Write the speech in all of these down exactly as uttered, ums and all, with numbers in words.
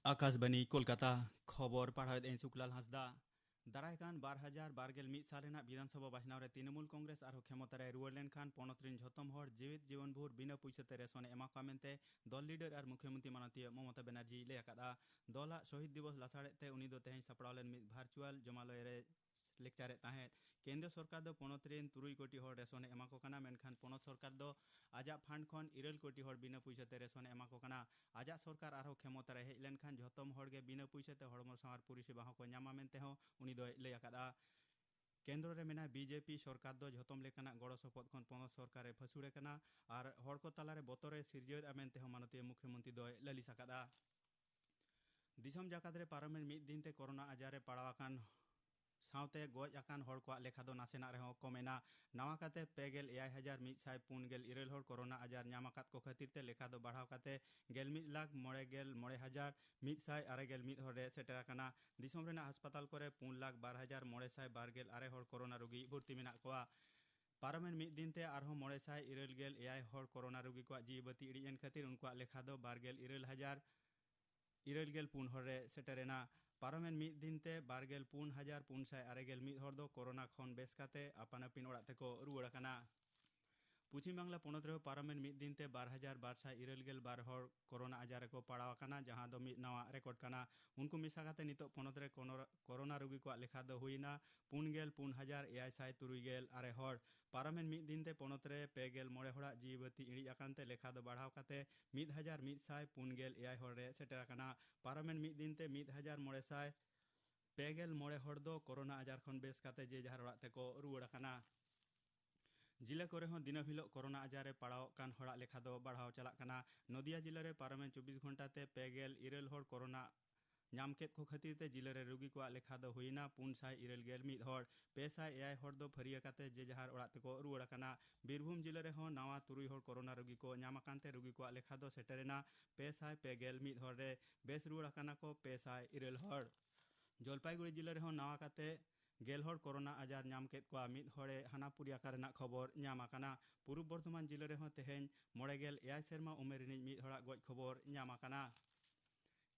ᱟᱠᱟᱥᱵᱟᱱᱤ ᱠᱳᱞᱠᱟᱛᱟ᱾ ᱠᱷᱚᱵᱚᱨ ᱯᱟᱲᱦᱟᱣᱮᱫ ᱟᱹᱧ ᱥᱩᱠᱞᱟᱞ ᱦᱟᱸᱥᱫᱟ᱾ ᱫᱟᱨᱟᱭ ᱠᱟᱱ ᱵᱟᱨ ᱦᱟᱡᱟᱨ ᱵᱟᱨ ᱜᱮᱞ ᱢᱤᱫ ᱥᱟᱞ ᱨᱮᱱᱟᱜ ᱵᱤᱫᱷᱟᱱ ᱥᱚᱵᱷᱟ ᱵᱟᱪᱷᱱᱟᱣ ᱨᱮ ᱛᱨᱤᱱᱢᱩᱞ ᱠᱚᱝᱜᱨᱮᱥ ᱟᱨᱦᱚᱸ ᱠᱷᱮᱢᱚᱛᱟ ᱨᱮ ᱨᱩᱣᱟᱹᱲ ᱞᱮᱱᱠᱷᱟᱱ ᱯᱚᱱᱚᱛ ᱨᱤᱱ ᱡᱷᱚᱛᱚᱢ ᱦᱚᱲ ᱡᱤᱣᱤᱫ ᱡᱤᱵᱚᱱ ᱵᱷᱳᱨ ᱵᱤᱱᱟᱹ ᱯᱩᱭᱥᱟᱹ ᱛᱮ ᱨᱮᱥᱚᱱ ᱮ ᱮᱢᱟ ᱠᱚᱣᱟ ᱢᱮᱱᱛᱮ ᱫᱚᱞ ᱞᱤᱰᱟᱨ ᱟᱨ ᱢᱩᱠᱷᱭᱚᱢᱚᱱᱛᱨᱤ ᱢᱟᱱᱚᱛᱤᱭᱟᱹ ᱢᱚᱢᱚᱛᱟ ᱵᱟᱱᱟᱨᱡᱤᱭ ᱞᱟᱹᱭ ᱟᱠᱟᱫᱼᱟ᱾ ᱫᱚᱞᱟᱜ ᱥᱚᱦᱤᱫ ᱫᱤᱵᱚᱥ ᱞᱟᱥᱟᱲᱦᱮᱫ ᱛᱮ ᱩᱱᱤ ᱫᱚ ᱛᱮᱦᱮᱧ ᱥᱟᱯᱲᱟᱣ ᱞᱮᱱ ᱢᱤᱫ ᱵᱷᱟᱨᱪᱩᱣᱟᱞ ᱡᱚᱢᱟᱞᱚᱭ ᱨᱮ ᱞᱮᱠᱪᱟᱨᱮᱫ ᱛᱟᱦᱮᱸᱫ᱾ ᱠᱮᱱᱫᱨᱚ ᱥᱚᱨᱠᱟᱨ ᱫᱚ ᱯᱚᱱᱚᱛ ᱨᱤᱱ ᱛᱩᱨᱩᱭ ᱠᱳᱴᱤ ᱦᱚᱲ ᱨᱮᱥᱚᱱ ᱮ ᱮᱢᱟ ᱠᱚ ᱠᱟᱱᱟ, ᱢᱮᱱᱠᱷᱟᱱ ᱯᱚᱱᱚᱛ ᱥᱚᱨᱠᱟᱨ ᱫᱚ ᱟᱡᱟᱜ ᱯᱷᱟᱱᱰ ᱠᱷᱚᱱ ᱤᱨᱟᱹᱞ ᱠᱳᱴᱤ ᱦᱚᱲ ᱵᱤᱱᱟᱹ ᱯᱩᱭᱥᱟᱹ ᱛᱮ ᱨᱮᱥᱚᱱ ᱮ ᱮᱢᱟ ᱠᱚ ᱠᱟᱱᱟ᱾ ᱟᱡᱟᱜ ᱥᱚᱨᱠᱟᱨ ᱟᱨᱦᱚᱸ ᱠᱷᱮᱢᱚᱛᱟ ᱨᱮ ᱦᱮᱡ ᱞᱮᱱᱠᱷᱟᱱ ᱡᱷᱚᱛᱚᱢ ᱦᱚᱲ ᱜᱮ ᱵᱤᱱᱟᱹ ᱯᱩᱭᱥᱟᱹ ᱛᱮ ᱦᱚᱲᱢᱚ ᱥᱟᱶᱟᱨ ᱯᱚᱨᱤᱥᱮᱵᱟ ᱦᱚᱸᱠᱚ ᱧᱟᱢᱟ ᱢᱮᱱᱛᱮ ᱦᱚᱸ ᱩᱱᱤ ᱫᱚᱭ ᱞᱟᱹᱭ ᱟᱠᱟᱫᱼᱟ᱾ ᱠᱮᱱᱫᱨᱚ ᱨᱮ ᱢᱮᱱᱟᱜ ᱵᱤᱡᱮᱯᱤ ᱥᱚᱨᱠᱟᱨ ᱫᱚ ᱡᱷᱚᱛᱚᱢ ᱞᱮᱠᱟᱱᱟᱜ ᱜᱚᱲᱚ ᱥᱚᱯᱚᱦᱚᱫ ᱠᱷᱚᱱ ᱯᱚᱱᱚᱛ ᱥᱚᱨᱠᱟᱨ ᱮ ᱯᱷᱟᱹᱥᱩᱲ ᱟᱠᱟᱱᱟ ᱟᱨ ᱦᱚᱲ ᱠᱚ ᱛᱟᱞᱟᱨᱮ ᱵᱚᱛᱚᱨ ᱮ ᱥᱤᱨᱡᱟᱹᱣᱮᱫᱼᱟ ᱢᱮᱱᱛᱮ ᱦᱚᱸ ᱢᱟᱱᱚᱛᱤᱭᱟᱹ ᱢᱩᱠᱷᱭᱚᱢᱚᱱᱛᱨᱤ ᱫᱚᱭ ᱞᱟᱹᱞᱤᱥ ᱟᱠᱟᱫᱼᱟ᱾ ᱫᱤᱥᱚᱢ ᱡᱟᱠᱟᱛ ᱨᱮ ᱯᱟᱨᱚᱢᱮᱱ ᱢᱤᱫ ᱫᱤᱱ ᱛᱮ ᱠᱳᱨᱳᱱᱟ ᱟᱡᱟᱨ ᱨᱮ ᱯᱟᱲᱟᱣ ᱟᱠᱟᱱ ᱥᱟᱶᱛᱮ ᱜᱚᱡ ᱟᱠᱟᱱ ᱦᱚᱲ ᱠᱚᱣᱟᱜ ᱞᱮᱠᱷᱟ ᱫᱚ ᱱᱟᱥᱮᱱᱟᱜ ᱨᱮᱦᱚᱸ ᱠᱚᱢ ᱮᱱᱟ᱾ ᱱᱟᱣᱟ ᱠᱟᱛᱮ ᱯᱮ ᱜᱮᱞ ᱮᱭᱟᱭ ᱦᱟᱡᱟᱨ ᱢᱤᱫ ᱥᱟᱭ ᱯᱩᱱ ᱜᱮᱞ ᱤᱨᱟᱹᱞ ᱦᱚᱲ ᱠᱳᱨᱳᱱᱟ ᱟᱡᱟᱨ ᱧᱟᱢ ᱟᱠᱟᱫ ᱠᱚ ᱠᱷᱟᱹᱛᱤᱨ ᱛᱮ ᱞᱮᱠᱷᱟ ᱫᱚ ᱵᱟᱲᱦᱟᱣ ᱠᱟᱛᱮ ᱜᱮᱞ ᱢᱤᱫ ᱞᱟᱠᱷ ᱢᱚᱬᱮ ᱜᱮᱞ ᱢᱚᱬᱮ ᱦᱟᱡᱟᱨ ᱢᱤᱫ ᱥᱟᱭ ᱟᱨᱮ ᱜᱮᱞ ᱢᱤᱫ ᱦᱚᱲ ᱨᱮ ᱥᱮᱴᱮᱨ ᱟᱠᱟᱱᱟ᱾ ᱫᱤᱥᱚᱢ ᱨᱮᱱᱟᱜ ᱦᱟᱥᱯᱟᱛᱟᱞ ᱠᱚᱨᱮ ᱯᱩᱱ ᱞᱟᱠᱷ ᱵᱟᱨ ᱦᱟᱡᱟᱨ ᱢᱚᱬᱮ ᱥᱟᱭ ᱵᱟᱨ ᱜᱮᱞ ᱟᱨᱮ ᱦᱚᱲ ᱠᱳᱨᱳᱱᱟ ᱨᱳᱜᱤ ᱵᱷᱚᱨᱛᱤ ᱢᱮᱱᱟᱜ ᱠᱚᱣᱟ᱾ ᱯᱟᱨᱚᱢᱮᱱ ᱢᱤᱫ ᱫᱤᱱ ᱛᱮ ᱟᱨᱦᱚᱸ ᱢᱚᱬᱮ ᱥᱟᱭ ᱤᱨᱟᱹᱞ ᱜᱮᱞ ᱮᱭᱟᱭ ᱦᱚᱲ ᱠᱳᱨᱳᱱᱟ ᱨᱳᱜᱤ ᱠᱚᱣᱟᱜ ᱡᱤᱣᱤ ᱵᱟᱹᱛᱤ ᱤᱬᱤᱡ ᱮᱱ ᱠᱷᱟᱹᱛᱤᱨ ᱩᱱᱠᱩᱣᱟᱜ ᱞᱮᱠᱷᱟ ᱫᱚ ᱵᱟᱨ ᱜᱮᱞ ᱤᱨᱟᱹᱞ ᱦᱟᱡᱟᱨ ᱤᱨᱟᱹᱞ ᱜᱮᱞ ᱯᱩᱱ ᱦᱚᱲ ᱨᱮ ᱥᱮᱴᱮᱨ ᱮᱱᱟ᱾ ᱯᱟᱨᱚᱢᱮᱱ ᱢᱤᱫ ᱫᱤᱱ ᱛᱮ ᱵᱟᱨ ᱜᱮᱞ ᱯᱩᱱ ᱦᱟᱡᱟᱨ ᱯᱩᱱ ᱥᱟᱭ ᱟᱨᱮ ᱜᱮᱞ ᱢᱤᱫ ᱦᱚᱲ ᱫᱚ ᱠᱳᱨᱳᱱᱟ ᱠᱷᱚᱱ ᱵᱮᱥ ᱠᱟᱛᱮ ᱟᱯᱟᱱ ᱟᱹᱯᱤᱱ ᱚᱲᱟᱜ ᱛᱮᱠᱚ ᱨᱩᱣᱟᱹᱲ ᱟᱠᱟᱱᱟ᱾ ᱯᱚᱪᱷᱤᱢ ᱵᱟᱝᱞᱟ ᱯᱚᱱᱚᱛ ᱨᱮᱦᱚᱸ ᱯᱟᱨᱚᱢᱮᱱ ᱢᱤᱫ ᱫᱤᱱ ᱛᱮ ᱵᱟᱨ ᱦᱟᱡᱟᱨ ᱵᱟᱨ ᱥᱟᱭ ᱤᱨᱟᱹᱞ ᱜᱮᱞ ᱵᱟᱨ ᱦᱚᱲ ᱠᱳᱨᱳᱱᱟ ᱟᱡᱟᱨ ᱨᱮᱠᱚ ᱯᱟᱲᱟᱣ ᱟᱠᱟᱱᱟ, ᱡᱟᱦᱟᱸ ᱫᱚ ᱢᱤᱫ ᱱᱟᱣᱟ ᱨᱮᱠᱚᱨᱰ ᱠᱟᱱᱟ᱾ ᱩᱱᱠᱩ ᱢᱮᱥᱟ ᱠᱟᱛᱮ ᱱᱤᱛᱚᱜ ᱯᱚᱱᱚᱛ ᱨᱮ ᱠᱳᱱᱳ-, ᱠᱳᱨᱳᱱᱟ ᱨᱳᱜᱤ ᱠᱚᱣᱟᱜ ᱞᱮᱠᱷᱟ ᱫᱚ ᱦᱩᱭ ᱮᱱᱟ ᱯᱩᱱ ᱜᱮᱞ ᱯᱩᱱ ᱦᱟᱡᱟᱨ ᱮᱭᱟᱭ ᱥᱟᱭ ᱛᱩᱨᱩᱭ ᱜᱮᱞ ᱟᱨᱮ ᱦᱚᱲ᱾ ᱯᱟᱨᱚᱢᱮᱱ ᱢᱤᱫ ᱫᱤᱱ ᱛᱮ ᱯᱚᱱᱚᱛ ᱨᱮ ᱯᱮ ᱜᱮᱞ ᱢᱚᱬᱮ ᱦᱚᱲᱟᱜ ᱡᱤᱣᱤ ᱵᱟᱹᱛᱤ ᱤᱬᱤᱡ ᱟᱠᱟᱱ ᱛᱮ ᱞᱮᱠᱷᱟ ᱫᱚ ᱵᱟᱲᱦᱟᱣ ᱠᱟᱛᱮ ᱢᱤᱫ ᱦᱟᱡᱟᱨ ᱢᱤᱫ ᱥᱟᱭ ᱯᱩᱱ ᱜᱮᱞ ᱮᱭᱟᱭ ᱦᱚᱲ ᱨᱮ ᱥᱮᱴᱮᱨ ᱟᱠᱟᱱᱟ᱾ ᱯᱟᱨᱚᱢᱮᱱ ᱢᱤᱫ ᱫᱤᱱ ᱛᱮ ᱢᱤᱫ ᱦᱟᱡᱟᱨ ᱢᱚᱬᱮ ᱥᱟᱭ ᱯᱮ ᱜᱮᱞ ᱢᱚᱬᱮ ᱦᱚᱲ ᱫᱚ ᱠᱳᱨᱳᱱᱟ ᱟᱡᱟᱨ ᱠᱷᱚᱱ ᱵᱮᱥ ᱠᱟᱛᱮ ᱡᱮ ᱡᱟᱦᱟᱨ ᱚᱲᱟᱜ ᱛᱮᱠᱚ ᱨᱩᱣᱟᱹᱲ ᱟᱠᱟᱱᱟ᱾ ᱡᱤᱞᱟᱹ ᱠᱚᱨᱮ ᱦᱚᱸ ᱫᱤᱱᱟᱹᱢ ᱦᱤᱞᱳᱜ ᱠᱳᱨᱳᱱᱟ ᱟᱡᱟᱨ ᱨᱮ ᱯᱟᱲᱟᱣᱚᱜ ᱠᱟᱱ ᱦᱚᱲᱟᱜ ᱞᱮᱠᱷᱟ ᱫᱚ ᱵᱟᱲᱦᱟᱣ ᱪᱟᱞᱟᱜ ᱠᱟᱱᱟ᱾ ᱱᱚᱫᱤᱭᱟ ᱡᱤᱞᱟᱹ ᱨᱮ ᱯᱟᱨᱚᱢᱮᱱ ᱪᱚᱵᱵᱤᱥ ᱜᱷᱚᱱᱴᱟ ᱛᱮ ᱯᱮ ᱜᱮᱞ ᱤᱨᱟᱹᱞ ᱦᱚᱲ ᱠᱳᱨᱳᱱᱟ ᱧᱟᱢ ᱠᱮᱫ ᱠᱚ ᱠᱷᱟᱹᱛᱤᱨ ᱛᱮ ᱡᱤᱞᱟᱹ ᱨᱮ ᱨᱩᱜᱤ ᱠᱚᱣᱟᱜ ᱞᱮᱠᱷᱟ ᱫᱚ ᱦᱩᱭᱮᱱᱟ ᱯᱩᱱ ᱥᱟᱭ ᱤᱨᱟᱹᱞ ᱜᱮᱞ ᱢᱤᱫ ᱦᱚᱲ᱾ ᱯᱮ ᱥᱟᱭ ᱮᱭᱟᱭ ᱦᱚᱲ ᱫᱚ ᱯᱷᱟᱹᱨᱤᱭᱟᱹ ᱠᱟᱛᱮ ᱡᱮ ᱡᱟᱦᱟᱨ ᱚᱲᱟᱜ ᱛᱮᱠᱚ ᱨᱩᱣᱟᱹᱲ ᱟᱠᱟᱱᱟ᱾ ᱵᱤᱨᱵᱷᱩᱢ ᱡᱤᱞᱟᱹ ᱨᱮᱦᱚᱸ ᱱᱟᱣᱟ ᱛᱩᱨᱩᱭ ᱦᱚᱲ ᱠᱳᱨᱳᱱᱟ ᱨᱩᱜᱤ ᱠᱚ ᱧᱟᱢ ᱟᱠᱟᱱ ᱛᱮ ᱨᱩᱜᱤ ᱠᱚᱣᱟᱜ ᱞᱮᱠᱷᱟ ᱫᱚ ᱥᱮᱴᱮᱨᱮᱱᱟ ᱯᱮ ᱥᱟᱭ ᱯᱮ ᱜᱮᱞ ᱢᱤᱫ ᱦᱚᱲ ᱨᱮ᱾ ᱵᱮᱥ ᱨᱩᱣᱟᱹᱲ ᱟᱠᱟᱱᱟ ᱠᱚ ᱯᱮ ᱥᱟᱭ ᱤᱨᱟᱹᱞ ᱦᱚᱲ᱾ ᱡᱚᱞᱯᱟᱭᱜᱩᱲᱤ ᱡᱤᱞᱟᱹ ᱨᱮᱦᱚᱸ ᱱᱟᱣᱟ ᱠᱟᱛᱮ ᱜᱮᱞ ᱦᱚᱲ ᱠᱳᱨᱳᱱᱟ ᱟᱡᱟᱨ ᱧᱟᱢ ᱠᱮᱫ ᱠᱚᱣᱟ, ᱢᱤᱫ ᱦᱚᱲᱮ ᱦᱟᱱᱟᱯᱩᱨᱤ ᱟᱠᱟᱱ ᱨᱮᱱᱟᱜ ᱠᱷᱚᱵᱚᱨ ᱧᱟᱢ ᱟᱠᱟᱱᱟ᱾ ᱯᱩᱨᱩᱵ ᱵᱚᱨᱫᱷᱚᱢᱟᱱ ᱡᱤᱞᱟᱹ ᱨᱮᱦᱚᱸ ᱛᱮᱦᱮᱧ ᱢᱚᱬᱮ ᱜᱮᱞ ᱮᱭᱟᱭ ᱥᱮᱨᱢᱟ ᱩᱢᱮᱨ ᱨᱤᱱᱤᱡ ᱢᱤᱫ ᱦᱚᱲᱟᱜ ᱜᱚᱡ ᱠᱷᱚᱵᱚᱨ ᱧᱟᱢ ᱟᱠᱟᱱᱟ᱾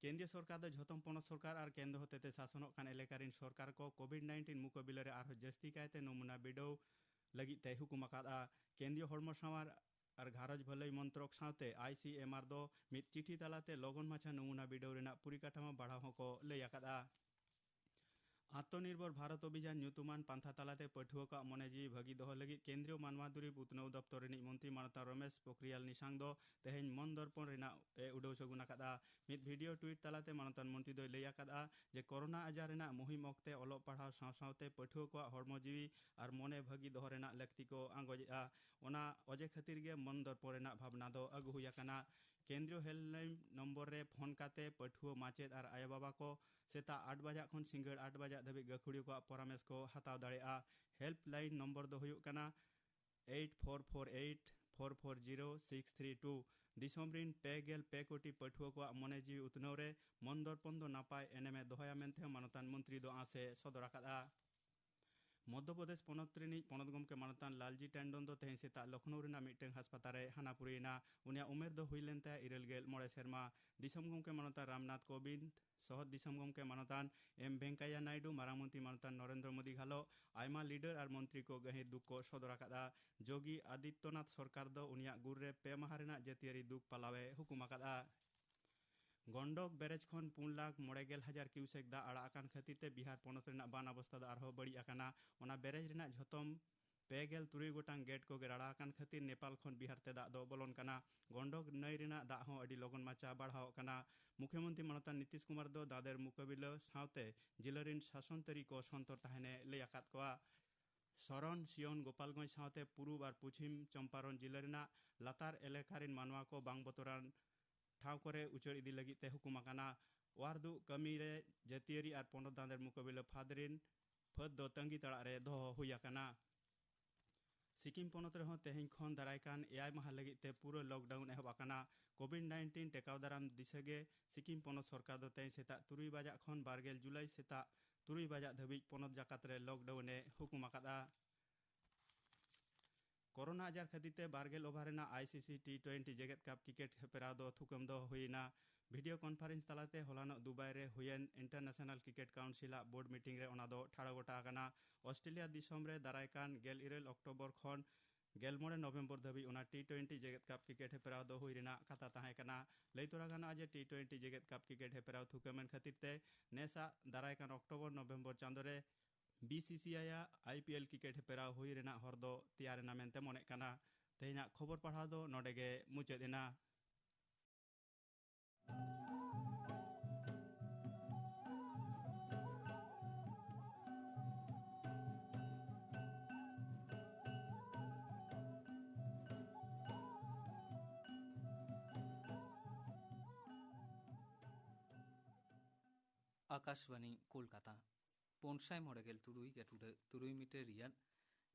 ᱠᱮᱱᱫᱨᱤᱭᱚ ᱥᱚᱨᱠᱟᱨ ᱫᱚ ᱡᱷᱚᱛᱚᱢ ᱯᱚᱱᱚᱛ ᱥᱚᱨᱠᱟᱨ ᱟᱨ ᱠᱮᱱᱫᱨᱚ ᱦᱚᱛᱮᱛᱮ ᱥᱟᱥᱚᱱᱚᱜ ᱠᱟᱱ ᱮᱞᱟᱠᱟ ᱨᱤᱱ ᱥᱚᱨᱠᱟᱨ ᱠᱚ ᱠᱳᱵᱷᱤᱰ ᱱᱟᱭᱤᱱᱴᱤᱱ ᱢᱩᱠᱟᱹᱵᱤᱞᱟᱹ ᱨᱮ ᱟᱨᱦᱚᱸ ᱡᱟᱹᱥᱛᱤ ᱠᱟᱭᱛᱮ ᱱᱚᱢᱩᱱᱟ ᱵᱤᱰᱟᱹᱣ ᱞᱟᱹᱜᱤᱫ ᱛᱮᱭ ᱦᱩᱠᱩᱢ ᱟᱠᱟᱫᱼᱟ᱾ ᱠᱮᱱᱫᱨᱤᱭᱚ ᱦᱚᱲᱢᱚ ᱥᱟᱶᱟᱨ ᱟᱨ ᱜᱷᱟᱨᱚᱸᱡᱽ ᱵᱷᱟᱹᱞᱟᱹᱭ ᱢᱚᱱᱛᱨᱚᱠ ᱥᱟᱶᱛᱮ ᱟᱭ ᱥᱤ ᱮᱢ ᱟᱨ ᱫᱚ ᱢᱤᱫ ᱪᱤᱴᱷᱤ ᱛᱟᱞᱟᱛᱮ ᱞᱚᱜᱚᱱ ᱢᱟᱪᱷᱟ ᱱᱚᱢᱩᱱᱟ ᱵᱤᱰᱟᱹᱣ ᱨᱮᱱᱟᱜ ᱯᱚᱨᱤᱠᱟᱴᱷᱟᱢᱳ ᱵᱟᱲᱦᱟᱣ ᱦᱚᱸᱠᱚ ᱞᱟᱹᱭ ᱟᱠᱟᱫᱼᱟ᱾ ᱟᱛᱢᱚᱱᱤᱨᱵᱷᱚᱨ ᱵᱷᱟᱨᱚᱛ ᱚᱵᱷᱤᱡᱟᱱ ᱧᱩᱛᱩᱢᱟᱱ ᱯᱟᱱᱛᱷᱟ ᱛᱟᱞᱟᱛᱮ ᱯᱟᱹᱴᱷᱩᱣᱟᱹ ᱠᱚᱣᱟᱜ ᱢᱚᱱᱮ ᱡᱤᱣᱤ ᱵᱷᱟᱹᱜᱤ ᱫᱚᱦᱚ ᱞᱟᱹᱜᱤᱫ ᱠᱮᱱᱫᱨᱤᱭᱚ ᱢᱟᱱᱣᱟ ᱫᱩᱨᱤᱵᱽ ᱩᱛᱱᱟᱹᱣ ᱫᱚᱯᱛᱚᱨ ᱨᱤᱱᱤᱡ ᱢᱚᱱᱛᱨᱤ ᱢᱟᱱᱚᱛᱟᱱ ᱨᱚᱢᱮᱥ ᱯᱳᱠᱷᱨᱤᱭᱟᱞ ᱱᱤᱥᱟᱝ ᱫᱚ ᱛᱮᱦᱮᱧ ᱢᱚᱱ ᱫᱚᱨᱯᱚᱱ ᱨᱮᱱᱟᱜ ᱮ ᱩᱰᱟᱹᱣ ᱥᱟᱹᱜᱩᱱ ᱟᱠᱟᱫᱼᱟ᱾ ᱢᱤᱫ ᱵᱷᱤᱰᱤᱭᱳ ᱴᱩᱭᱤᱴ ᱛᱟᱞᱟᱛᱮ ᱢᱟᱱᱚᱛᱟᱱ ᱢᱚᱱᱛᱨᱤ ᱫᱚᱭ ᱞᱟᱹᱭ ᱟᱠᱟᱫᱼᱟ ᱡᱮ ᱠᱳᱨᱳᱱᱟ ᱟᱡᱟᱨ ᱨᱮᱱᱟᱜ ᱢᱩᱦᱤᱢ ᱚᱠᱛᱮ ᱚᱞᱚᱜ ᱯᱟᱲᱦᱟᱣ ᱥᱟᱶ ᱥᱟᱶᱛᱮ ᱯᱟᱹᱴᱷᱩᱣᱟᱹ ᱠᱚᱣᱟᱜ ᱦᱚᱲᱢᱚ ᱡᱤᱣᱤ ᱟᱨ ᱢᱚᱱᱮ ᱵᱷᱟᱹᱜᱤ ᱫᱚᱦᱚ ᱨᱮᱱᱟᱜ ᱞᱟᱹᱠᱛᱤ ᱠᱚ ᱟᱸᱜᱚᱡᱮᱫᱼᱟ᱾ ᱚᱱᱟ ᱚᱡᱮ ᱠᱷᱟᱹᱛᱤᱨ ᱜᱮ ᱢᱚᱱ ᱫᱚᱨᱯᱚᱱ ᱨᱮᱱᱟᱜ ᱵᱷᱟᱵᱽᱱᱟ ᱫᱚ ᱟᱹᱜᱩ ᱦᱩᱭ ᱟᱠᱟᱱᱟ᱾ ᱠᱮᱱᱫᱨᱤᱭᱚ ᱦᱮᱞᱯᱞᱟᱭᱤᱱ ᱱᱚᱢᱵᱚᱨ ᱨᱮ ᱯᱷᱳᱱ ᱠᱟᱛᱮ ᱯᱟᱹᱴᱷᱩᱣᱟᱹ, ᱢᱟᱪᱮᱫ ᱟᱨ ᱟᱭᱳᱼᱵᱟᱵᱟ ᱠᱚ ᱥᱮᱛᱟᱜ ᱟᱴ ᱵᱟᱡᱟᱜ ᱠᱷᱚᱱ ᱥᱤᱸᱜᱟᱹᱲ ᱟᱴ ᱵᱟᱡᱟᱜ ᱫᱷᱟᱹᱵᱤᱡ ᱜᱟᱹᱠᱷᱩᱲᱤᱭᱟᱹ ᱠᱚᱣᱟᱜ ᱯᱚᱨᱟᱢᱮᱥ ᱠᱚ ᱦᱟᱛᱟᱣ ᱫᱟᱲᱮᱭᱟᱜᱼᱟ᱾ ᱦᱮᱞᱯᱞᱟᱭᱤᱱ ᱱᱚᱢᱵᱚᱨ ᱫᱚ ᱦᱩᱭᱩᱜ ᱠᱟᱱᱟ eight four four eight four four zero six three two. ᱫᱤᱥᱚᱢ ᱨᱤᱱ ᱯᱮ ᱜᱮᱞ ᱯᱮ ᱠᱳᱴᱤ ᱯᱟᱹᱴᱷᱩᱣᱟᱹ ᱠᱚᱣᱟᱜ ᱢᱚᱱᱮ ᱡᱤᱣᱤ ᱩᱛᱱᱟᱹᱣ ᱨᱮ ᱢᱚᱱ ᱫᱚᱨᱯᱚᱱ ᱫᱚ ᱱᱟᱯᱟᱭ ᱮᱱᱮᱢᱮ ᱫᱚᱦᱚᱭᱟ ᱢᱮᱱᱛᱮ ᱦᱚᱸ ᱢᱟᱱᱚᱛᱟᱱ ᱢᱚᱱᱛᱨᱤ ᱫᱚ ᱟᱸᱥ ᱮ ᱥᱚᱫᱚᱨ ᱟᱠᱟᱫᱼᱟ᱾ ᱢᱚᱫᱽᱫᱷᱚ ᱯᱨᱚᱫᱮᱥ ᱯᱚᱱᱚᱛ ᱨᱤᱱᱤᱡ ᱯᱚᱱᱚᱛ ᱜᱚᱢᱠᱮ ᱢᱟᱱᱚᱛᱟᱱ ᱞᱟᱞᱡᱤ ᱴᱮᱱᱰᱚᱱ ᱫᱚ ᱛᱮᱦᱮᱧ ᱥᱮᱛᱟᱜ ᱞᱚᱠᱷᱱᱳ ᱨᱮᱱᱟᱜ ᱢᱤᱫᱴᱟᱝ ᱦᱟᱥᱯᱟᱛᱟᱞ ᱨᱮ ᱦᱟᱱᱟ ᱯᱩᱨᱤᱭᱮᱱᱟ᱾ ᱩᱱᱤᱭᱟᱜ ᱩᱢᱮᱨ ᱫᱚ ᱦᱩᱭ ᱞᱮᱱ ᱛᱟᱭᱟ ᱤᱨᱟᱹᱞ ᱜᱮᱞ ᱢᱚᱬᱮ ᱥᱮᱨᱢᱟ᱾ ᱫᱤᱥᱚᱢ ᱜᱚᱢᱠᱮ ᱢᱟᱱᱚᱛᱟᱱ ᱨᱟᱢᱱᱟᱛᱷ ᱠᱳᱵᱤᱱᱫᱽ, ᱥᱚᱦᱚᱫ ᱫᱤᱥᱚᱢ ᱜᱚᱢᱠᱮ ᱢᱟᱱᱚᱛᱟᱱ ᱮᱢ ᱵᱷᱮᱝᱠᱟᱭᱟ ᱱᱟᱭᱰᱩ, ᱢᱟᱨᱟᱝ ᱢᱚᱱᱛᱨᱤ ᱢᱟᱱᱚᱛᱟᱱ ᱱᱚᱨᱮᱱᱫᱨᱚ ᱢᱳᱫᱤ ᱜᱷᱟᱞᱚ ᱟᱭᱢᱟ ᱞᱤᱰᱟᱨ ᱟᱨ ᱢᱚᱱᱛᱨᱤ ᱠᱚ ᱜᱟᱹᱦᱤᱨ ᱫᱩᱠ ᱠᱚ ᱥᱚᱫᱚᱨ ᱟᱠᱟᱫᱼᱟ᱾ ᱡᱳᱜᱤ ᱟᱫᱤᱛᱭᱚᱱᱟᱛᱷ ᱥᱚᱨᱠᱟᱨ ᱫᱚ ᱩᱱᱤᱭᱟᱜ ᱜᱩᱨ ᱨᱮ ᱯᱮ ᱢᱟᱦᱟ ᱨᱮᱱᱟᱜ ᱡᱟᱹᱛᱤᱭᱟᱹᱨᱤ ᱫᱩᱠ ᱯᱟᱞᱟᱣ ᱮ ᱦᱩᱠᱩᱢ ᱟᱠᱟᱫᱼᱟ᱾ ᱜᱚᱱᱰᱚᱠ ᱵᱮᱨᱮᱡᱽ ᱠᱷᱚᱱ ᱯᱩᱱ ᱞᱟᱠᱷ ᱢᱚᱬᱮ ᱜᱮᱞ ᱦᱟᱡᱟᱨ ᱠᱤᱭᱩᱥᱮᱠ ᱫᱟᱜ ᱟᱲᱟᱜ ᱟᱠᱟᱱ ᱠᱷᱟᱹᱛᱤᱨ ᱛᱮ ᱵᱤᱦᱟᱨ ᱯᱚᱱᱚᱛ ᱨᱮᱱᱟᱜ ᱵᱟᱱ ᱚᱵᱚᱥᱛᱟ ᱫᱚ ᱟᱨᱦᱚᱸ ᱵᱟᱹᱲᱤᱡ ᱟᱠᱟᱱᱟ᱾ ᱚᱱᱟ ᱵᱮᱨᱮᱡᱽ ᱨᱮᱱᱟᱜ ᱡᱷᱚᱛᱚᱢ ᱯᱮ ᱜᱮᱞ ᱛᱩᱨᱩᱭ ᱜᱚᱴᱟᱝ ᱜᱮᱴ ᱠᱚᱜᱮ ᱨᱟᱲᱟ ᱟᱠᱟᱱ ᱠᱷᱟᱹᱛᱤᱨ ᱱᱮᱯᱟᱞ ᱠᱷᱚᱱ ᱵᱤᱦᱟᱨ ᱛᱮ ᱫᱟᱜ ᱫᱚ ᱵᱚᱞᱚᱱ ᱠᱟᱱᱟ᱾ ᱜᱚᱱᱰᱚᱠ ᱱᱟᱹᱭ ᱨᱮᱱᱟᱜ ᱫᱟᱜ ᱦᱚᱸ ᱟᱹᱰᱤ ᱞᱚᱜᱚᱱ ᱢᱟᱪᱷᱟ ᱵᱟᱲᱦᱟᱣᱚᱜ ᱠᱟᱱᱟ᱾ ᱢᱩᱠᱷᱭᱚᱢᱚᱱᱛᱨᱤ ᱢᱟᱱᱚᱛᱟᱱ ᱱᱤᱛᱤᱥ ᱠᱩᱢᱟᱨ ᱫᱚ ᱫᱟᱸᱫᱮᱨ ᱢᱩᱠᱟᱹᱵᱤᱞᱟᱹ ᱥᱟᱶᱛᱮ ᱡᱤᱞᱟᱹ ᱨᱤᱱ ᱥᱟᱥᱚᱱ ᱛᱟᱹᱨᱤ ᱠᱚ ᱥᱚᱱᱛᱚᱨ ᱛᱟᱦᱮᱱ ᱮ ᱞᱟᱹᱭ ᱟᱠᱟᱫ ᱠᱚᱣᱟ᱾ ᱥᱚᱨᱚᱱ, ᱥᱤᱭᱚᱱ, ᱜᱳᱯᱟᱞᱜᱚᱸᱡᱽ ᱥᱟᱶᱛᱮ ᱯᱩᱨᱩᱵ ᱟᱨ ᱯᱚᱪᱷᱤᱢ ᱪᱚᱢᱯᱟᱨᱚᱱ ᱡᱤᱞᱟᱹ ᱨᱮᱱᱟᱜ ᱞᱟᱛᱟᱨ ᱮᱞᱟᱠᱟ ᱨᱤᱱ ᱢᱟᱱᱣᱟ ᱠᱚ ᱵᱟᱝ ᱵᱚᱛᱚᱨᱟᱱ ᱴᱷᱟᱶ ᱠᱚᱨᱮ ᱩᱪᱟᱹᱲ ᱤᱫᱤ ᱞᱟᱹᱜᱤᱫ ᱛᱮ ᱦᱩᱠᱩᱢ ᱟᱠᱟᱱᱟ᱾ ᱚᱣᱟᱨ ᱫᱩᱜ ᱠᱟᱹᱢᱤ ᱨᱮ ᱡᱟᱹᱛᱤᱭᱟᱹᱨᱤ ᱟᱨ ᱯᱚᱱᱚᱛ ᱫᱟᱸᱫᱮᱨ ᱢᱩᱠᱟᱹᱵᱤᱞᱟᱹ ᱯᱷᱟᱹᱫᱽ ᱨᱤᱱ ᱯᱷᱟᱹᱫᱽ ᱫᱚ ᱛᱟᱺᱜᱤ ᱛᱟᱲᱟᱜ ᱨᱮ ᱫᱚᱦᱚ ᱦᱩᱭ ᱟᱠᱟᱱᱟ᱾ ᱥᱤᱠᱤᱢ ᱯᱚᱱᱚᱛ ᱨᱮᱦᱚᱸ ᱛᱮᱦᱮᱧ ᱠᱷᱚᱱ ᱫᱟᱨᱟᱭ ᱠᱟᱱ ᱮᱭᱟᱭ ᱢᱟᱦᱟ ᱞᱟᱹᱜᱤᱫ ᱛᱮ ᱯᱩᱨᱟᱹ ᱞᱚᱠᱰᱟᱣᱩᱱ ᱮᱦᱚᱵ ᱟᱠᱟᱱᱟ᱾ ᱠᱳᱵᱷᱤᱰ ᱱᱟᱭᱤᱱᱴᱤᱱ ᱴᱮᱠᱟᱣ ᱫᱟᱨᱟᱢ ᱫᱤᱥᱟᱹ ᱜᱮ ᱥᱤᱠᱤᱢ ᱯᱚᱱᱚᱛ ᱥᱚᱨᱠᱟᱨ ᱫᱚ ᱛᱮᱦᱮᱧ ᱥᱮᱛᱟᱜ ᱛᱩᱨᱩᱭ ᱵᱟᱡᱟᱜ ᱠᱷᱚᱱ ᱵᱟᱨ ᱜᱮᱞ ᱡᱩᱞᱟᱭ ᱥᱮᱛᱟᱜ ᱛᱩᱨᱩᱭ ᱵᱟᱡᱟᱜ ᱫᱷᱟᱹᱵᱤᱡ ᱯᱚᱱᱚᱛ ᱡᱟᱠᱟᱛ ᱨᱮ ᱞᱚᱠᱰᱟᱣᱩᱱ ᱮ ᱦᱩᱠᱩᱢ ᱟᱠᱟᱫᱼᱟ᱾ ᱠᱳᱨᱳᱱᱟ ᱟᱡᱟᱨ ᱠᱷᱟᱹᱛᱤᱨ ᱛᱮ ᱵᱟᱨ ᱜᱮᱞ ᱳᱵᱷᱟᱨ ᱨᱮᱱᱟᱜ ᱟᱭ ᱥᱤ ᱥᱤ ᱴᱤ ᱴᱩᱭᱮᱱᱴᱤ ᱡᱮᱜᱮᱛ ᱠᱟᱯ ᱠᱨᱤᱠᱮᱴ ᱦᱮᱯᱨᱟᱣ ᱫᱚ ᱛᱷᱩᱠᱟᱹᱢ ᱫᱚᱦᱚ ᱦᱩᱭᱮᱱᱟ᱾ ᱵᱷᱤᱰᱤᱭᱳ ᱠᱚᱱᱯᱷᱟᱨᱮᱱᱥ ᱛᱟᱞᱟᱛᱮ ᱦᱚᱞᱟᱱᱚᱜ ᱫᱩᱵᱟᱭ ᱨᱮ ᱦᱩᱭᱮᱱ ᱤᱱᱴᱟᱨᱱᱮᱥᱚᱱᱟᱞ ᱠᱨᱤᱠᱮᱴ ᱠᱟᱣᱩᱱᱥᱤᱞᱟᱜ ᱵᱳᱨᱰ ᱢᱤᱴᱤᱝ ᱨᱮ ᱚᱱᱟ ᱫᱚ ᱴᱷᱟᱲᱚ ᱜᱚᱴᱟ ᱟᱠᱟᱱᱟ᱾ ᱚᱥᱴᱨᱮᱞᱤᱭᱟ ᱫᱤᱥᱚᱢ ᱨᱮ ᱫᱟᱨᱟᱭ ᱠᱟᱱ ᱜᱮᱞ ᱤᱨᱟᱹᱞ ᱚᱠᱴᱳᱵᱚᱨ ᱠᱷᱚᱱ ᱜᱮᱞ ᱢᱚᱬᱮ ᱱᱚᱵᱷᱮᱢᱵᱚᱨ ᱫᱷᱟᱹᱵᱤᱡ ᱚᱱᱟ ᱴᱤ ᱴᱩᱭᱮᱱᱴᱤ ᱡᱮᱜᱮᱛ ᱠᱟᱯ ᱠᱨᱤᱠᱮᱴ ᱦᱮᱯᱨᱟᱣ ᱫᱚ ᱦᱩᱭ ᱨᱮᱱᱟᱜ ᱠᱟᱛᱷᱟ ᱛᱟᱦᱮᱸ ᱠᱟᱱᱟ᱾ ᱞᱟᱹᱭ ᱛᱚᱨᱟ ᱜᱟᱱᱚᱜᱼᱟ ᱡᱮ ᱴᱤ ᱴᱩᱭᱮᱱᱴᱤ ᱡᱮᱜᱮᱛ ᱠᱟᱯ ᱠᱨᱤᱠᱮᱴ ᱦᱮᱯᱨᱟᱣ ᱛᱷᱩᱠᱟᱹᱢᱮᱱ ᱠᱷᱟᱹᱛᱤᱨ ᱛᱮ ᱱᱮᱥᱟᱜ ᱫᱟᱨᱟᱭ ᱠᱟᱱ ᱚᱠᱴᱳᱵᱚᱨ ᱱᱚᱵᱷᱮᱢᱵᱚᱨ ᱪᱟᱸᱫᱳ ᱨᱮ ᱵᱤ ᱥᱤ ᱥᱤ ᱟᱭ ᱟᱜ ᱟᱭ ᱯᱤ ᱮᱞ ᱠᱨᱤᱠᱮᱴ ᱦᱮᱯᱨᱟᱣ ᱦᱩᱭ ᱨᱮᱱᱟᱜ ᱦᱚᱨ ᱫᱚ ᱛᱮᱭᱟᱨ ᱮᱱᱟ ᱢᱮᱱᱛᱮ ᱢᱚᱱᱮᱜ ᱠᱟᱱᱟ᱾ ᱛᱮᱦᱮᱧᱟᱜ ᱠᱷᱚᱵᱚᱨ ᱯᱟᱲᱦᱟᱣ ᱫᱚ ᱱᱚᱰᱮ ᱜᱮ ᱢᱩᱪᱟᱹᱫ ᱮᱱᱟ᱾ ᱟᱠᱟᱥᱵᱟᱱᱤ ᱠᱳᱞᱠᱟᱛᱟ, ᱯᱩᱱ ᱥᱟᱭ ᱢᱚᱬᱮ ᱜᱮᱞ ᱛᱩᱨᱩᱭ ᱜᱮᱴᱩᱰᱟᱹ ᱛᱩᱨᱩᱭ ᱢᱤᱴᱟᱨ ᱨᱤᱭᱟᱫ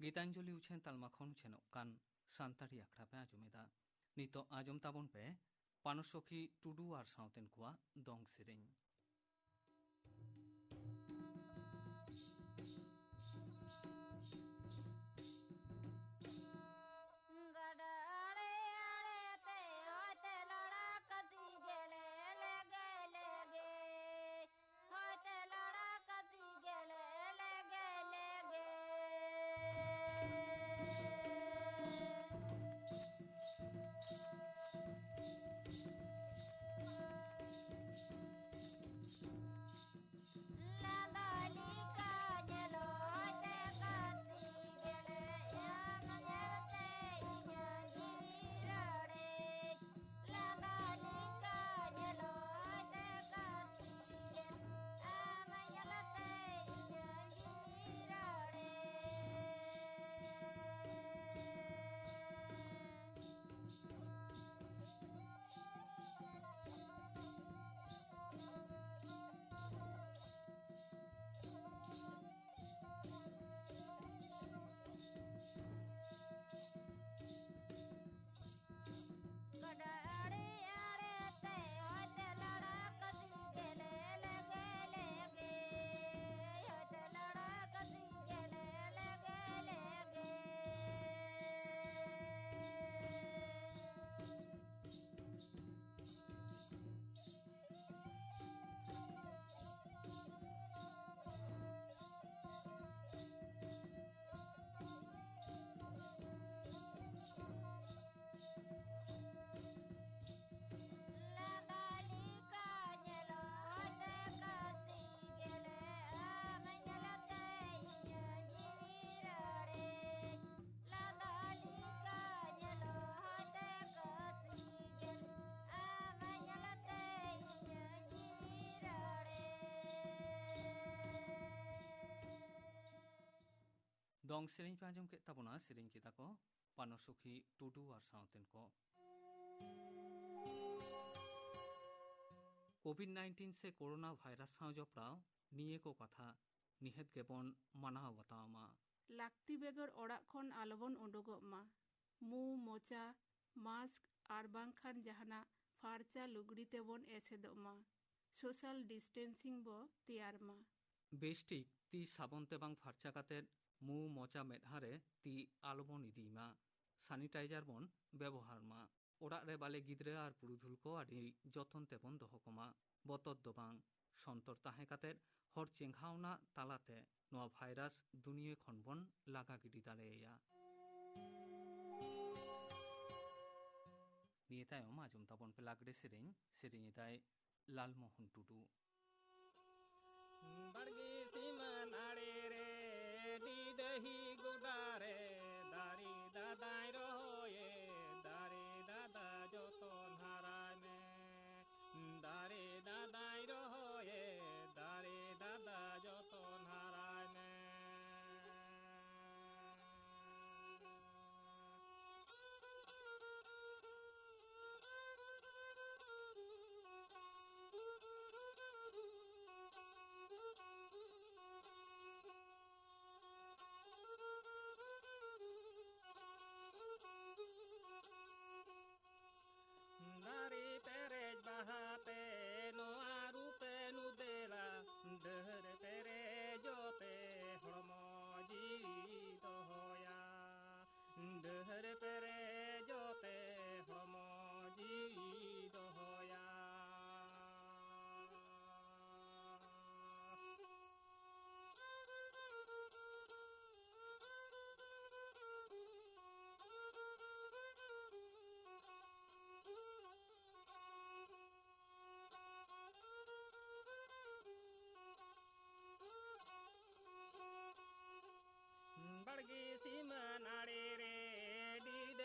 ᱜᱤᱛᱟᱧᱡᱚᱞᱤ ᱩᱪᱷᱟᱹᱱ ᱛᱟᱞᱢᱟ ᱠᱷᱚᱱ ᱩᱪᱷᱟᱹᱱᱚᱜ ᱠᱟᱱ ᱥᱟᱱᱛᱟᱲᱤ ᱟᱠᱷᱲᱟ ᱯᱮ ᱟᱸᱡᱚᱢᱮᱫᱟ᱾ ᱱᱤᱛᱚᱜ ᱟᱸᱡᱚᱢ ᱛᱟᱵᱚᱱ ᱯᱮ ᱯᱟᱱᱚᱥᱚᱠᱷᱤ ᱴᱩᱰᱩ ᱟᱨ ᱥᱟᱶᱛᱮᱱ ᱠᱚᱣᱟᱜ ᱫᱚᱝ ᱥᱮᱨᱮᱧ᱾ ᱜᱟᱰᱟ ᱟᱲᱮ ᱟᱲᱮ ᱛᱮ ᱦᱚᱭᱛᱮ ᱞᱟᱲᱟ ᱠᱟᱹᱥᱤ ᱜᱮᱞᱮ ᱞᱮᱜᱮ ᱞᱮᱜᱮ, ᱦᱚᱭᱛᱮ ᱞᱟᱲᱟ ᱠᱟᱹᱥᱤ ᱜᱮᱞᱮ ᱞᱮᱜᱮ ᱞᱮᱜᱮ᱾ ᱫᱚᱝ ᱥᱮᱨᱮᱧ ᱯᱮ ᱟᱸᱡᱚᱢ ᱠᱮᱫ ᱛᱟᱵᱚᱱᱟ, ᱥᱮᱨᱮᱧ ᱠᱮᱫᱟ ᱠᱚ ᱯᱟᱱᱚᱥᱩᱠᱷᱤ ᱴᱩᱰᱩ ᱟᱨ ᱥᱟᱶᱛᱮᱱ ᱠᱚ᱾ ᱠᱳᱵᱷᱤᱰ ᱱᱟᱭᱤᱱᱴᱤᱱ ᱥᱮ ᱠᱳᱨᱳᱱᱟ ᱵᱷᱟᱭᱨᱟᱥ ᱥᱟᱶ ᱡᱚᱯᱲᱟᱣ ᱱᱤᱭᱟᱹ ᱠᱚ ᱠᱟᱛᱷᱟ ᱱᱤᱦᱟᱹᱛ ᱜᱮᱵᱚᱱ ᱢᱟᱱᱟᱣ ᱵᱟᱛᱟᱣ ᱢᱟ᱾ ᱞᱟᱹᱠᱛᱤ ᱵᱮᱜᱚᱨ ᱚᱲᱟᱜ ᱠᱷᱚᱱ ᱟᱞᱚᱵᱚᱱ ᱩᱰᱩᱠᱚᱜ ᱢᱟ᱾ ᱢᱩ, ᱢᱚᱪᱟ, ᱢᱟᱥᱠ ᱟᱨ ᱵᱟᱝᱠᱷᱟᱱ ᱡᱟᱦᱟᱱᱟᱜ ᱯᱷᱟᱨᱪᱟ ᱞᱩᱜᱽᱲᱤ ᱛᱮᱵᱚᱱ ᱮᱥᱮᱫᱚᱜ ᱢᱟ᱾ ᱥᱳᱥᱟᱞ ᱰᱤᱥᱴᱮᱱᱥᱤᱝ ᱵᱚ ᱛᱮᱭᱟᱨ ᱢᱟ᱾ ᱵᱮᱥᱴᱷᱤᱠ ᱛᱤ ᱥᱟᱵᱚᱱ ᱛᱮ ᱵᱟᱝ ᱯᱷᱟᱨᱪᱟ ᱠᱟᱛᱮ ᱢᱩ, ᱢᱚᱪᱟ, ᱢᱮᱫᱦᱟ ᱨᱮ ᱛᱤ ᱟᱞᱚᱵᱚᱱ ᱤᱫᱤᱭ ᱢᱟ᱾ ᱥᱟᱱᱤᱴᱟᱭᱡᱟᱨ ᱵᱚᱱ ᱵᱮᱵᱚᱦᱟᱨ ᱢᱟ᱾ ᱚᱲᱟᱜ ᱨᱮ ᱵᱟᱞᱮ ᱜᱤᱫᱽᱨᱟᱹ ᱟᱨ ᱯᱩᱨᱩᱫᱷᱩᱞ ᱠᱚ ᱟᱹᱰᱤ ᱡᱚᱛᱚᱱ ᱛᱮᱵᱚᱱ ᱫᱚᱦᱚ ᱠᱚᱢᱟ᱾ ᱵᱚᱛᱚᱨ ᱫᱚ ᱵᱟᱝ, ᱥᱚᱱᱛᱚᱨ ᱛᱟᱦᱮᱸ ᱠᱟᱛᱮ ᱦᱚᱲ ᱪᱮᱸᱜᱷᱟᱣᱱᱟ ᱛᱟᱞᱟᱛᱮ ᱱᱚᱣᱟ ᱵᱷᱟᱭᱨᱟᱥ ᱫᱩᱱᱤᱭᱟᱹ ᱠᱷᱚᱱ ᱵᱚᱱ ᱞᱟᱜᱟ ᱜᱤᱰᱤ ᱫᱟᱲᱮᱭᱟᱭᱟ᱾ ᱱᱤᱭᱟᱹ ᱛᱟᱭᱚᱢ ᱟᱸᱡᱚᱢ ᱛᱟᱵᱚᱱ ᱯᱮ ᱞᱟᱜᱽᱲᱮ ᱥᱮᱨᱮᱧ, ᱥᱮᱨᱮᱧ ᱮᱫᱟᱭ ᱞᱟᱞᱢᱳᱦᱚᱱ ᱴᱩᱰᱩ᱾ ᱵᱟᱲᱜᱮ ᱥᱤᱢᱟᱹᱱ ᱟᱲᱮ ᱨᱮ ᱰᱤᱰᱟᱹᱦᱤ ᱜᱚᱰᱟ ᱨᱮ ᱫᱟᱨᱮ ᱫᱟᱫᱟᱭ ᱨᱚᱦᱚᱭᱮ, ᱫᱟᱨᱮ ᱫᱟᱫᱟ ᱡᱚᱛᱚᱱ ᱦᱟᱨᱟᱭ ᱢᱮ᱾ ᱫᱟᱨᱮ ᱫᱟᱫᱟᱭ ᱨᱚᱦᱚᱭᱮ, ᱫᱟᱨᱮ ᱫᱟᱫᱟ ᱡᱚᱛᱚᱱ ᱦᱟᱨᱟᱭ ᱢᱮ᱾ ᱫᱟᱨᱮ ᱯᱮᱨᱮᱡ ᱵᱟᱦᱟᱛᱮ ᱱᱚᱣᱟ ᱨᱩᱯᱮ ᱱᱩᱫᱮᱞᱟ, ᱰᱟᱹᱨ ᱯᱮᱨᱮᱡᱚᱜ ᱛᱮ ᱦᱚᱲᱢᱚ ᱡᱤᱣᱤ ᱫᱚᱦᱚᱭᱟ᱾ ᱰᱟᱹᱨ ᱯᱮᱨᱮᱡᱚᱜ ᱛᱮ ᱦᱚᱲᱢᱚ ᱡᱤᱣᱤ ᱫᱚᱦᱚᱭᱟ᱾ ᱵᱟᱲᱜᱮ ᱥᱤᱢᱟᱹᱱ ᱟᱲᱮ ᱨᱮ ᱰᱤᱰᱟᱹ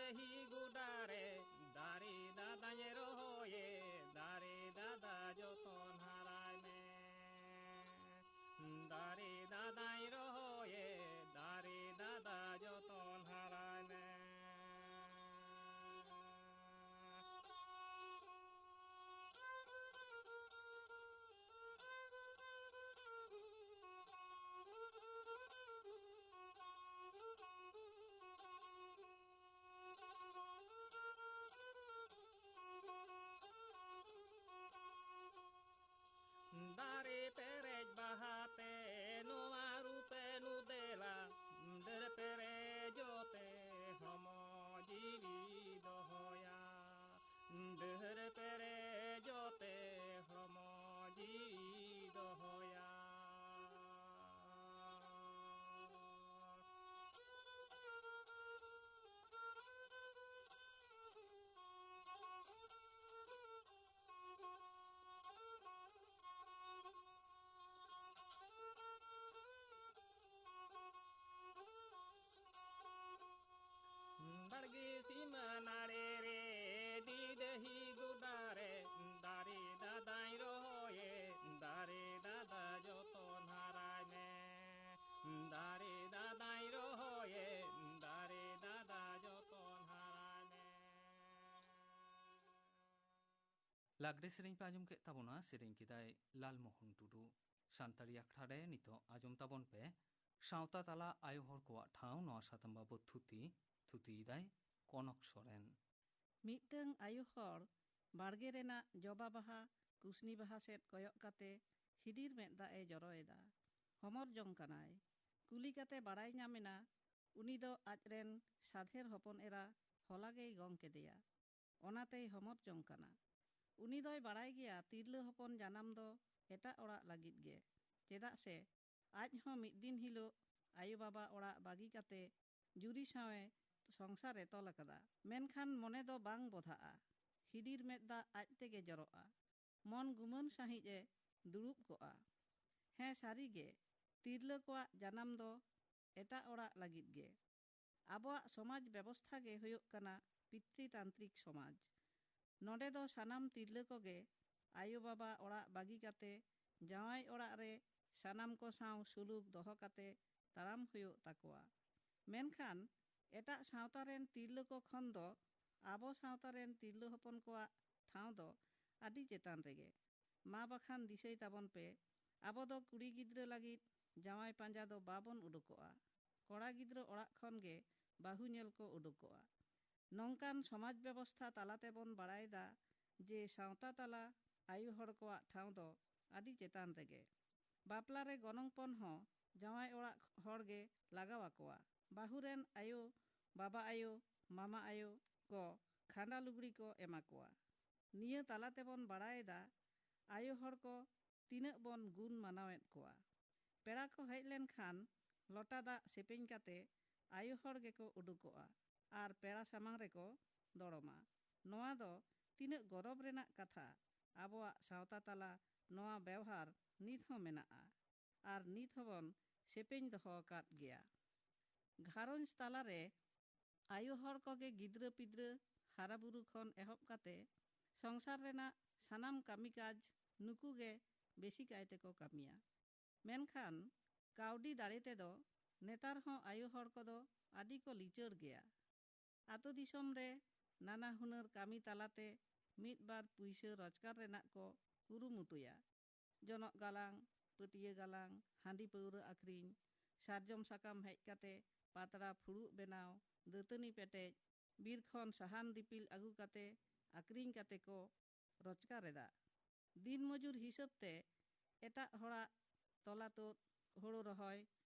ᱰᱟᱹᱦᱟᱹᱨ ᱯᱮᱨᱮᱡᱚᱜ ᱛᱮ ᱦᱚᱲᱢᱚ ᱡᱤᱣᱤ ᱫᱚᱦᱚᱭᱟ᱾ ᱵᱟᱲᱜᱮ ᱥᱤᱢᱟᱹ ᱱᱟᱲᱮ ᱨᱮ, ᱰᱤᱰᱟᱹᱦᱤ ᱜᱚᱰᱟ ᱨᱮ, ᱫᱟᱨᱮ ᱫᱟᱫᱟᱧ ᱨᱚᱦᱚᱭᱮ, ᱫᱟᱨᱮ ᱫᱟᱫᱟ ᱡᱚᱛᱚᱱ ᱦᱟᱨᱟᱭ ᱢᱮ᱾ ᱫᱟᱨᱮ ᱫᱟᱫᱟᱧ ᱨᱚᱦᱚᱭᱮ, ᱫᱟᱨᱮ ᱫᱟᱫᱟ ᱡᱚᱛᱚᱱ ᱦᱟᱨᱟᱭ ᱢᱮ᱾ ᱞᱟᱜᱽᱲᱮ ᱥᱮᱨᱮᱧ ᱯᱮ ᱟᱸᱡᱚᱢ ᱠᱮᱫ ᱛᱟᱵᱚᱱᱟ, ᱥᱮᱨᱮᱧ ᱠᱮᱫᱟᱭ ᱞᱟᱞᱢᱳᱦᱚᱱ ᱴᱩᱰᱩ᱾ ᱥᱟᱱᱛᱟᱲᱤ ᱟᱠᱷᱲᱟ ᱨᱮ ᱱᱤᱛᱚᱜ ᱟᱸᱡᱚᱢ ᱛᱟᱵᱚᱱ ᱯᱮ ᱥᱟᱶᱛᱟ ᱛᱟᱞᱟ ᱟᱭᱳ ᱦᱚᱲ ᱠᱚᱣᱟᱜ ᱴᱷᱟᱶ, ᱱᱚᱣᱟ ᱥᱟᱛᱟᱢ ᱵᱟᱵᱚᱛ ᱛᱷᱩᱛᱤ᱾ ᱛᱷᱩᱛᱤᱭᱮᱫᱟᱭ ᱠᱚᱱᱚᱠ ᱥᱚᱨᱮᱱ᱾ ᱢᱤᱫᱴᱟᱝ ᱟᱭᱳ ᱦᱚᱲ ᱵᱟᱲᱜᱮ ᱨᱮᱱᱟᱜ ᱡᱚᱵᱟ ᱵᱟᱦᱟ, ᱠᱩᱥᱱᱤ ᱵᱟᱦᱟ ᱥᱮᱫ ᱠᱚᱭᱚᱜ ᱠᱟᱛᱮ ᱦᱤᱰᱤᱨ ᱢᱮᱫ ᱫᱟᱜ ᱮ ᱡᱚᱨᱚᱭᱮᱫᱟ᱾ ᱦᱚᱢᱚᱨ ᱡᱚᱝ ᱠᱟᱱᱟᱭ᱾ ᱠᱩᱞᱤ ᱠᱟᱛᱮ ᱵᱟᱲᱟᱭ ᱧᱟᱢ ᱮᱱᱟ, ᱩᱱᱤ ᱫᱚ ᱟᱡᱨᱮᱱ ᱥᱟᱫᱷᱮᱨ ᱦᱚᱯᱚᱱ ᱮᱨᱟ ᱦᱚᱞᱟ ᱜᱮᱭ ᱜᱚᱝ ᱠᱮᱫᱮᱭᱟ᱾ ᱚᱱᱟᱛᱮᱭ ᱦᱚᱢᱚᱨ ᱡᱚᱝ ᱠᱟᱱᱟ᱾ ᱩᱱᱤ ᱫᱚᱭ ᱵᱟᱲᱟᱭ ᱜᱮᱭᱟ, ᱛᱤᱨᱞᱟᱹ ᱦᱚᱯᱚᱱ ᱡᱟᱱᱟᱢ ᱫᱚ ᱮᱴᱟᱜ ᱚᱲᱟᱜ ᱞᱟᱹᱜᱤᱫ ᱜᱮ, ᱪᱮᱫᱟᱜ ᱥᱮ ᱟᱡ ᱦᱚᱸ ᱢᱤᱫ ᱫᱤᱱ ᱦᱤᱞᱳᱜ ᱟᱭᱳ ᱵᱟᱵᱟ ᱚᱲᱟᱜ ᱵᱟᱹᱜᱤ ᱠᱟᱛᱮ ᱡᱩᱨᱤ ᱥᱟᱶᱮ ᱥᱚᱝᱥᱟᱨ ᱮ ᱛᱚᱞ ᱟᱠᱟᱫᱟ᱾ ᱢᱮᱱᱠᱷᱟᱱ ᱢᱚᱱᱮ ᱫᱚ ᱵᱟᱝ ᱵᱚᱫᱷᱟᱜᱼᱟ᱾ ᱦᱤᱰᱤᱨ ᱢᱮᱫ ᱫᱟᱜ ᱟᱡ ᱛᱮᱜᱮ ᱡᱚᱨᱚᱜᱼᱟ᱾ ᱢᱚᱱ ᱜᱩᱢᱟᱹᱱ ᱥᱟᱺᱦᱤᱡ ᱮ ᱫᱩᱲᱩᱵ ᱠᱚᱜᱼᱟ᱾ ᱦᱮᱸ, ᱥᱟᱹᱨᱤ ᱜᱮ, ᱛᱤᱨᱞᱟᱹ ᱠᱚᱣᱟᱜ ᱡᱟᱱᱟᱢ ᱫᱚ ᱮᱴᱟᱜ ᱚᱲᱟᱜ ᱞᱟᱹᱜᱤᱫ ᱜᱮ᱾ ᱟᱵᱚᱣᱟᱜ ᱥᱚᱢᱟᱡᱽ ᱵᱮᱵᱚᱥᱛᱷᱟ ᱜᱮ ᱦᱩᱭᱩᱜ ᱠᱟᱱᱟ ᱯᱤᱛᱨᱤᱛᱟᱱᱛᱨᱤᱠ ᱥᱚᱢᱟᱡᱽ᱾ ᱱᱚᱰᱮ ᱫᱚ ᱥᱟᱱᱟᱢ ᱛᱤᱨᱞᱟᱹ ᱠᱚᱜᱮ ᱟᱭᱳ ᱵᱟᱵᱟ ᱚᱲᱟᱜ ᱵᱟᱹᱜᱤ ᱠᱟᱛᱮ ᱡᱟᱶᱟᱭ ᱚᱲᱟᱜ ᱨᱮ ᱥᱟᱱᱟᱢ ᱠᱚ ᱥᱟᱶ ᱥᱩᱞᱩᱠ ᱫᱚᱦᱚ ᱠᱟᱛᱮ ᱛᱟᱲᱟᱢ ᱦᱩᱭᱩᱜ ᱛᱟᱠᱚᱣᱟ᱾ ᱢᱮᱱᱠᱷᱟᱱ ᱮᱴᱟᱜ ᱥᱟᱶᱛᱟ ᱨᱮᱱ ᱛᱤᱨᱞᱟᱹ ᱠᱚ ᱠᱷᱚᱱ ᱫᱚ ᱟᱵᱚ ᱥᱟᱶᱛᱟ ᱨᱮᱱ ᱛᱤᱨᱞᱟᱹ ᱦᱚᱯᱚᱱ ᱠᱚᱣᱟᱜ ᱴᱷᱟᱶ ᱫᱚ ᱟᱹᱰᱤ ᱪᱮᱛᱟᱱ ᱨᱮᱜᱮ᱾ ᱢᱟ ᱵᱟᱠᱷᱟᱱ ᱫᱤᱥᱟᱹᱭ ᱛᱟᱵᱚᱱ ᱯᱮ, ᱟᱵᱚ ᱫᱚ ᱠᱩᱲᱤ ᱜᱤᱫᱽᱨᱟᱹ ᱞᱟᱹᱜᱤᱫ ᱡᱟᱶᱟᱭ ᱯᱟᱸᱡᱟ ᱫᱚ ᱵᱟᱵᱚᱱ ᱩᱰᱩᱠᱚᱜᱼᱟ᱾ ᱠᱚᱲᱟ ᱜᱤᱫᱽᱨᱟᱹ ᱚᱲᱟᱜ ᱠᱷᱚᱱ ᱜᱮ ᱵᱟᱹᱦᱩ ᱧᱮᱞ ᱠᱚ ᱩᱰᱩᱠᱚᱜᱼᱟ᱾ ᱱᱚᱝᱠᱟᱱ ᱥᱚᱢᱟᱡᱽ ᱵᱮᱵᱚᱥᱛᱷᱟ ᱛᱟᱞᱟ ᱛᱮᱵᱚᱱ ᱵᱟᱲᱟᱭᱮᱫᱟ ᱡᱮ ᱥᱟᱶᱛᱟ ᱛᱟᱞᱟ ᱟᱭᱳ ᱦᱚᱲ ᱠᱚᱣᱟᱜ ᱴᱷᱟᱶ ᱫᱚ ᱟᱹᱰᱤ ᱪᱮᱛᱟᱱ ᱨᱮᱜᱮ᱾ ᱵᱟᱯᱞᱟ ᱨᱮ ᱜᱚᱱᱚᱝ ᱯᱚᱱ ᱦᱚᱸ ᱡᱟᱶᱟᱭ ᱚᱲᱟᱜ ᱦᱚᱲ ᱜᱮ ᱞᱟᱜᱟᱣ ᱟᱠᱚᱣᱟ᱾ ᱵᱟᱹᱦᱩ ᱨᱮᱱ ᱟᱭᱳ, ᱵᱟᱵᱟ ᱟᱭᱳ, ᱢᱟᱢᱟ ᱟᱭᱳ ᱠᱚ ᱠᱷᱟᱸᱰᱟ ᱞᱩᱜᱽᱲᱤ ᱠᱚ ᱮᱢᱟ ᱠᱚᱣᱟ᱾ ᱱᱤᱭᱟᱹ ᱛᱟᱞᱟ ᱛᱮᱵᱚᱱ ᱵᱟᱲᱟᱭᱮᱫᱟ ᱟᱭᱳ ᱦᱚᱲ ᱠᱚ ᱛᱤᱱᱟᱹᱜ ᱵᱚᱱ ᱜᱩᱱ ᱢᱟᱱᱟᱣᱮᱫ ᱠᱚᱣᱟ᱾ ᱯᱮᱲᱟ ᱠᱚ ᱦᱮᱡ ᱞᱮᱱᱠᱷᱟᱱ ᱞᱚᱴᱟ ᱫᱟᱜ ᱥᱮᱯᱮᱧ ᱠᱟᱛᱮ ᱟᱭᱳ ᱦᱚᱲ ᱜᱮᱠᱚ ᱩᱰᱩᱠᱚᱜᱼᱟ ᱟᱨ ᱯᱮᱲᱟ ᱥᱟᱢᱟᱝ ᱨᱮᱠᱚ ᱫᱚᱲᱚᱢᱟ᱾ ᱱᱚᱣᱟ ᱫᱚ ᱛᱤᱱᱟᱹᱜ ᱜᱚᱨᱚᱵᱽ ᱨᱮᱱᱟᱜ ᱠᱟᱛᱷᱟ᱾ ᱟᱵᱚᱣᱟᱜ ᱥᱟᱶᱛᱟ ᱛᱟᱞᱟ ᱱᱚᱣᱟ ᱵᱮᱣᱦᱟᱨ ᱱᱤᱛ ᱦᱚᱸ ᱢᱮᱱᱟᱜᱼᱟ ᱟᱨ ᱱᱤᱛ ᱦᱚᱸᱵᱚᱱ ᱥᱮᱯᱮᱧ ᱫᱚᱦᱚ ᱟᱠᱟᱫ ᱜᱮᱭᱟ᱾ ᱜᱷᱟᱨᱚᱸᱡᱽ ᱛᱟᱞᱟᱨᱮ ᱟᱭᱳ ᱦᱚᱲ ᱠᱚᱜᱮ ᱜᱤᱫᱽᱨᱟᱹ ᱯᱤᱫᱽᱨᱟᱹ ᱦᱟᱨᱟ ᱵᱩᱨᱩ ᱠᱷᱚᱱ ᱮᱦᱚᱵ ᱠᱟᱛᱮ ᱥᱚᱝᱥᱟᱨ ᱨᱮᱱᱟᱜ ᱥᱟᱱᱟᱢ ᱠᱟᱹᱢᱤ ᱠᱟᱡᱽ ᱱᱩᱠᱩ ᱜᱮ ᱵᱮᱥᱤ ᱠᱟᱭ ᱛᱮᱠᱚ ᱠᱟᱹᱢᱤᱭᱟ᱾ ᱢᱮᱱᱠᱷᱟᱱ ᱠᱟᱹᱣᱰᱤ ᱫᱟᱲᱮ ᱛᱮᱫᱚ ᱱᱮᱛᱟᱨ ᱦᱚᱸ ᱟᱭᱳ ᱦᱚᱲ ᱠᱚᱫᱚ ᱟᱹᱰᱤ ᱠᱚ ᱞᱤᱪᱟᱹᱲ ᱜᱮᱭᱟ᱾ ᱟᱛᱳ ᱫᱤᱥᱚᱢ ᱨᱮ ᱱᱟᱱᱟ ᱦᱩᱱᱟᱹᱨ ᱠᱟᱹᱢᱤ ᱛᱟᱞᱟᱛᱮ ᱢᱤᱫ ᱵᱟᱨ ᱯᱩᱭᱥᱟᱹ ᱨᱳᱡᱽᱜᱟᱨ ᱨᱮᱱᱟᱜ ᱠᱚ ᱠᱩᱨᱩᱢᱩᱴᱩᱭᱟ᱾ ᱡᱚᱱᱚᱜ ᱜᱟᱞᱟᱝ, ᱯᱟᱹᱴᱭᱟᱹ ᱜᱟᱞᱟᱝ, ᱦᱟᱺᱰᱤ ᱯᱟᱹᱣᱨᱟᱹ ᱟᱹᱠᱷᱨᱤᱧ, ᱥᱟᱨᱡᱚᱢ ᱥᱟᱠᱟᱢ ᱦᱮᱡ ᱠᱟᱛᱮ ᱯᱟᱛᱲᱟ ᱯᱷᱩᱲᱩᱜ ᱵᱮᱱᱟᱣ, ᱫᱟᱹᱛᱟᱹᱱᱤ ᱯᱮᱴᱮᱡ, ᱵᱤᱨ ᱠᱷᱚᱱ ᱥᱟᱦᱟᱱ ᱫᱤᱯᱤᱞ ᱟᱹᱜᱩ ᱠᱟᱛᱮ ᱟᱹᱠᱷᱨᱤᱧ ᱠᱟᱛᱮ ᱠᱚ ᱨᱳᱡᱽᱜᱟᱨ ᱮᱫᱟ᱾ ᱫᱤᱱ ᱢᱚᱡᱩᱨ ᱦᱤᱥᱟᱹᱵ ᱛᱮ ᱮᱴᱟᱜ ᱦᱚᱲᱟᱜ ᱛᱚᱞᱟ ᱛᱩᱫ, ᱦᱳᱲᱳ ᱨᱚᱦᱚᱭ,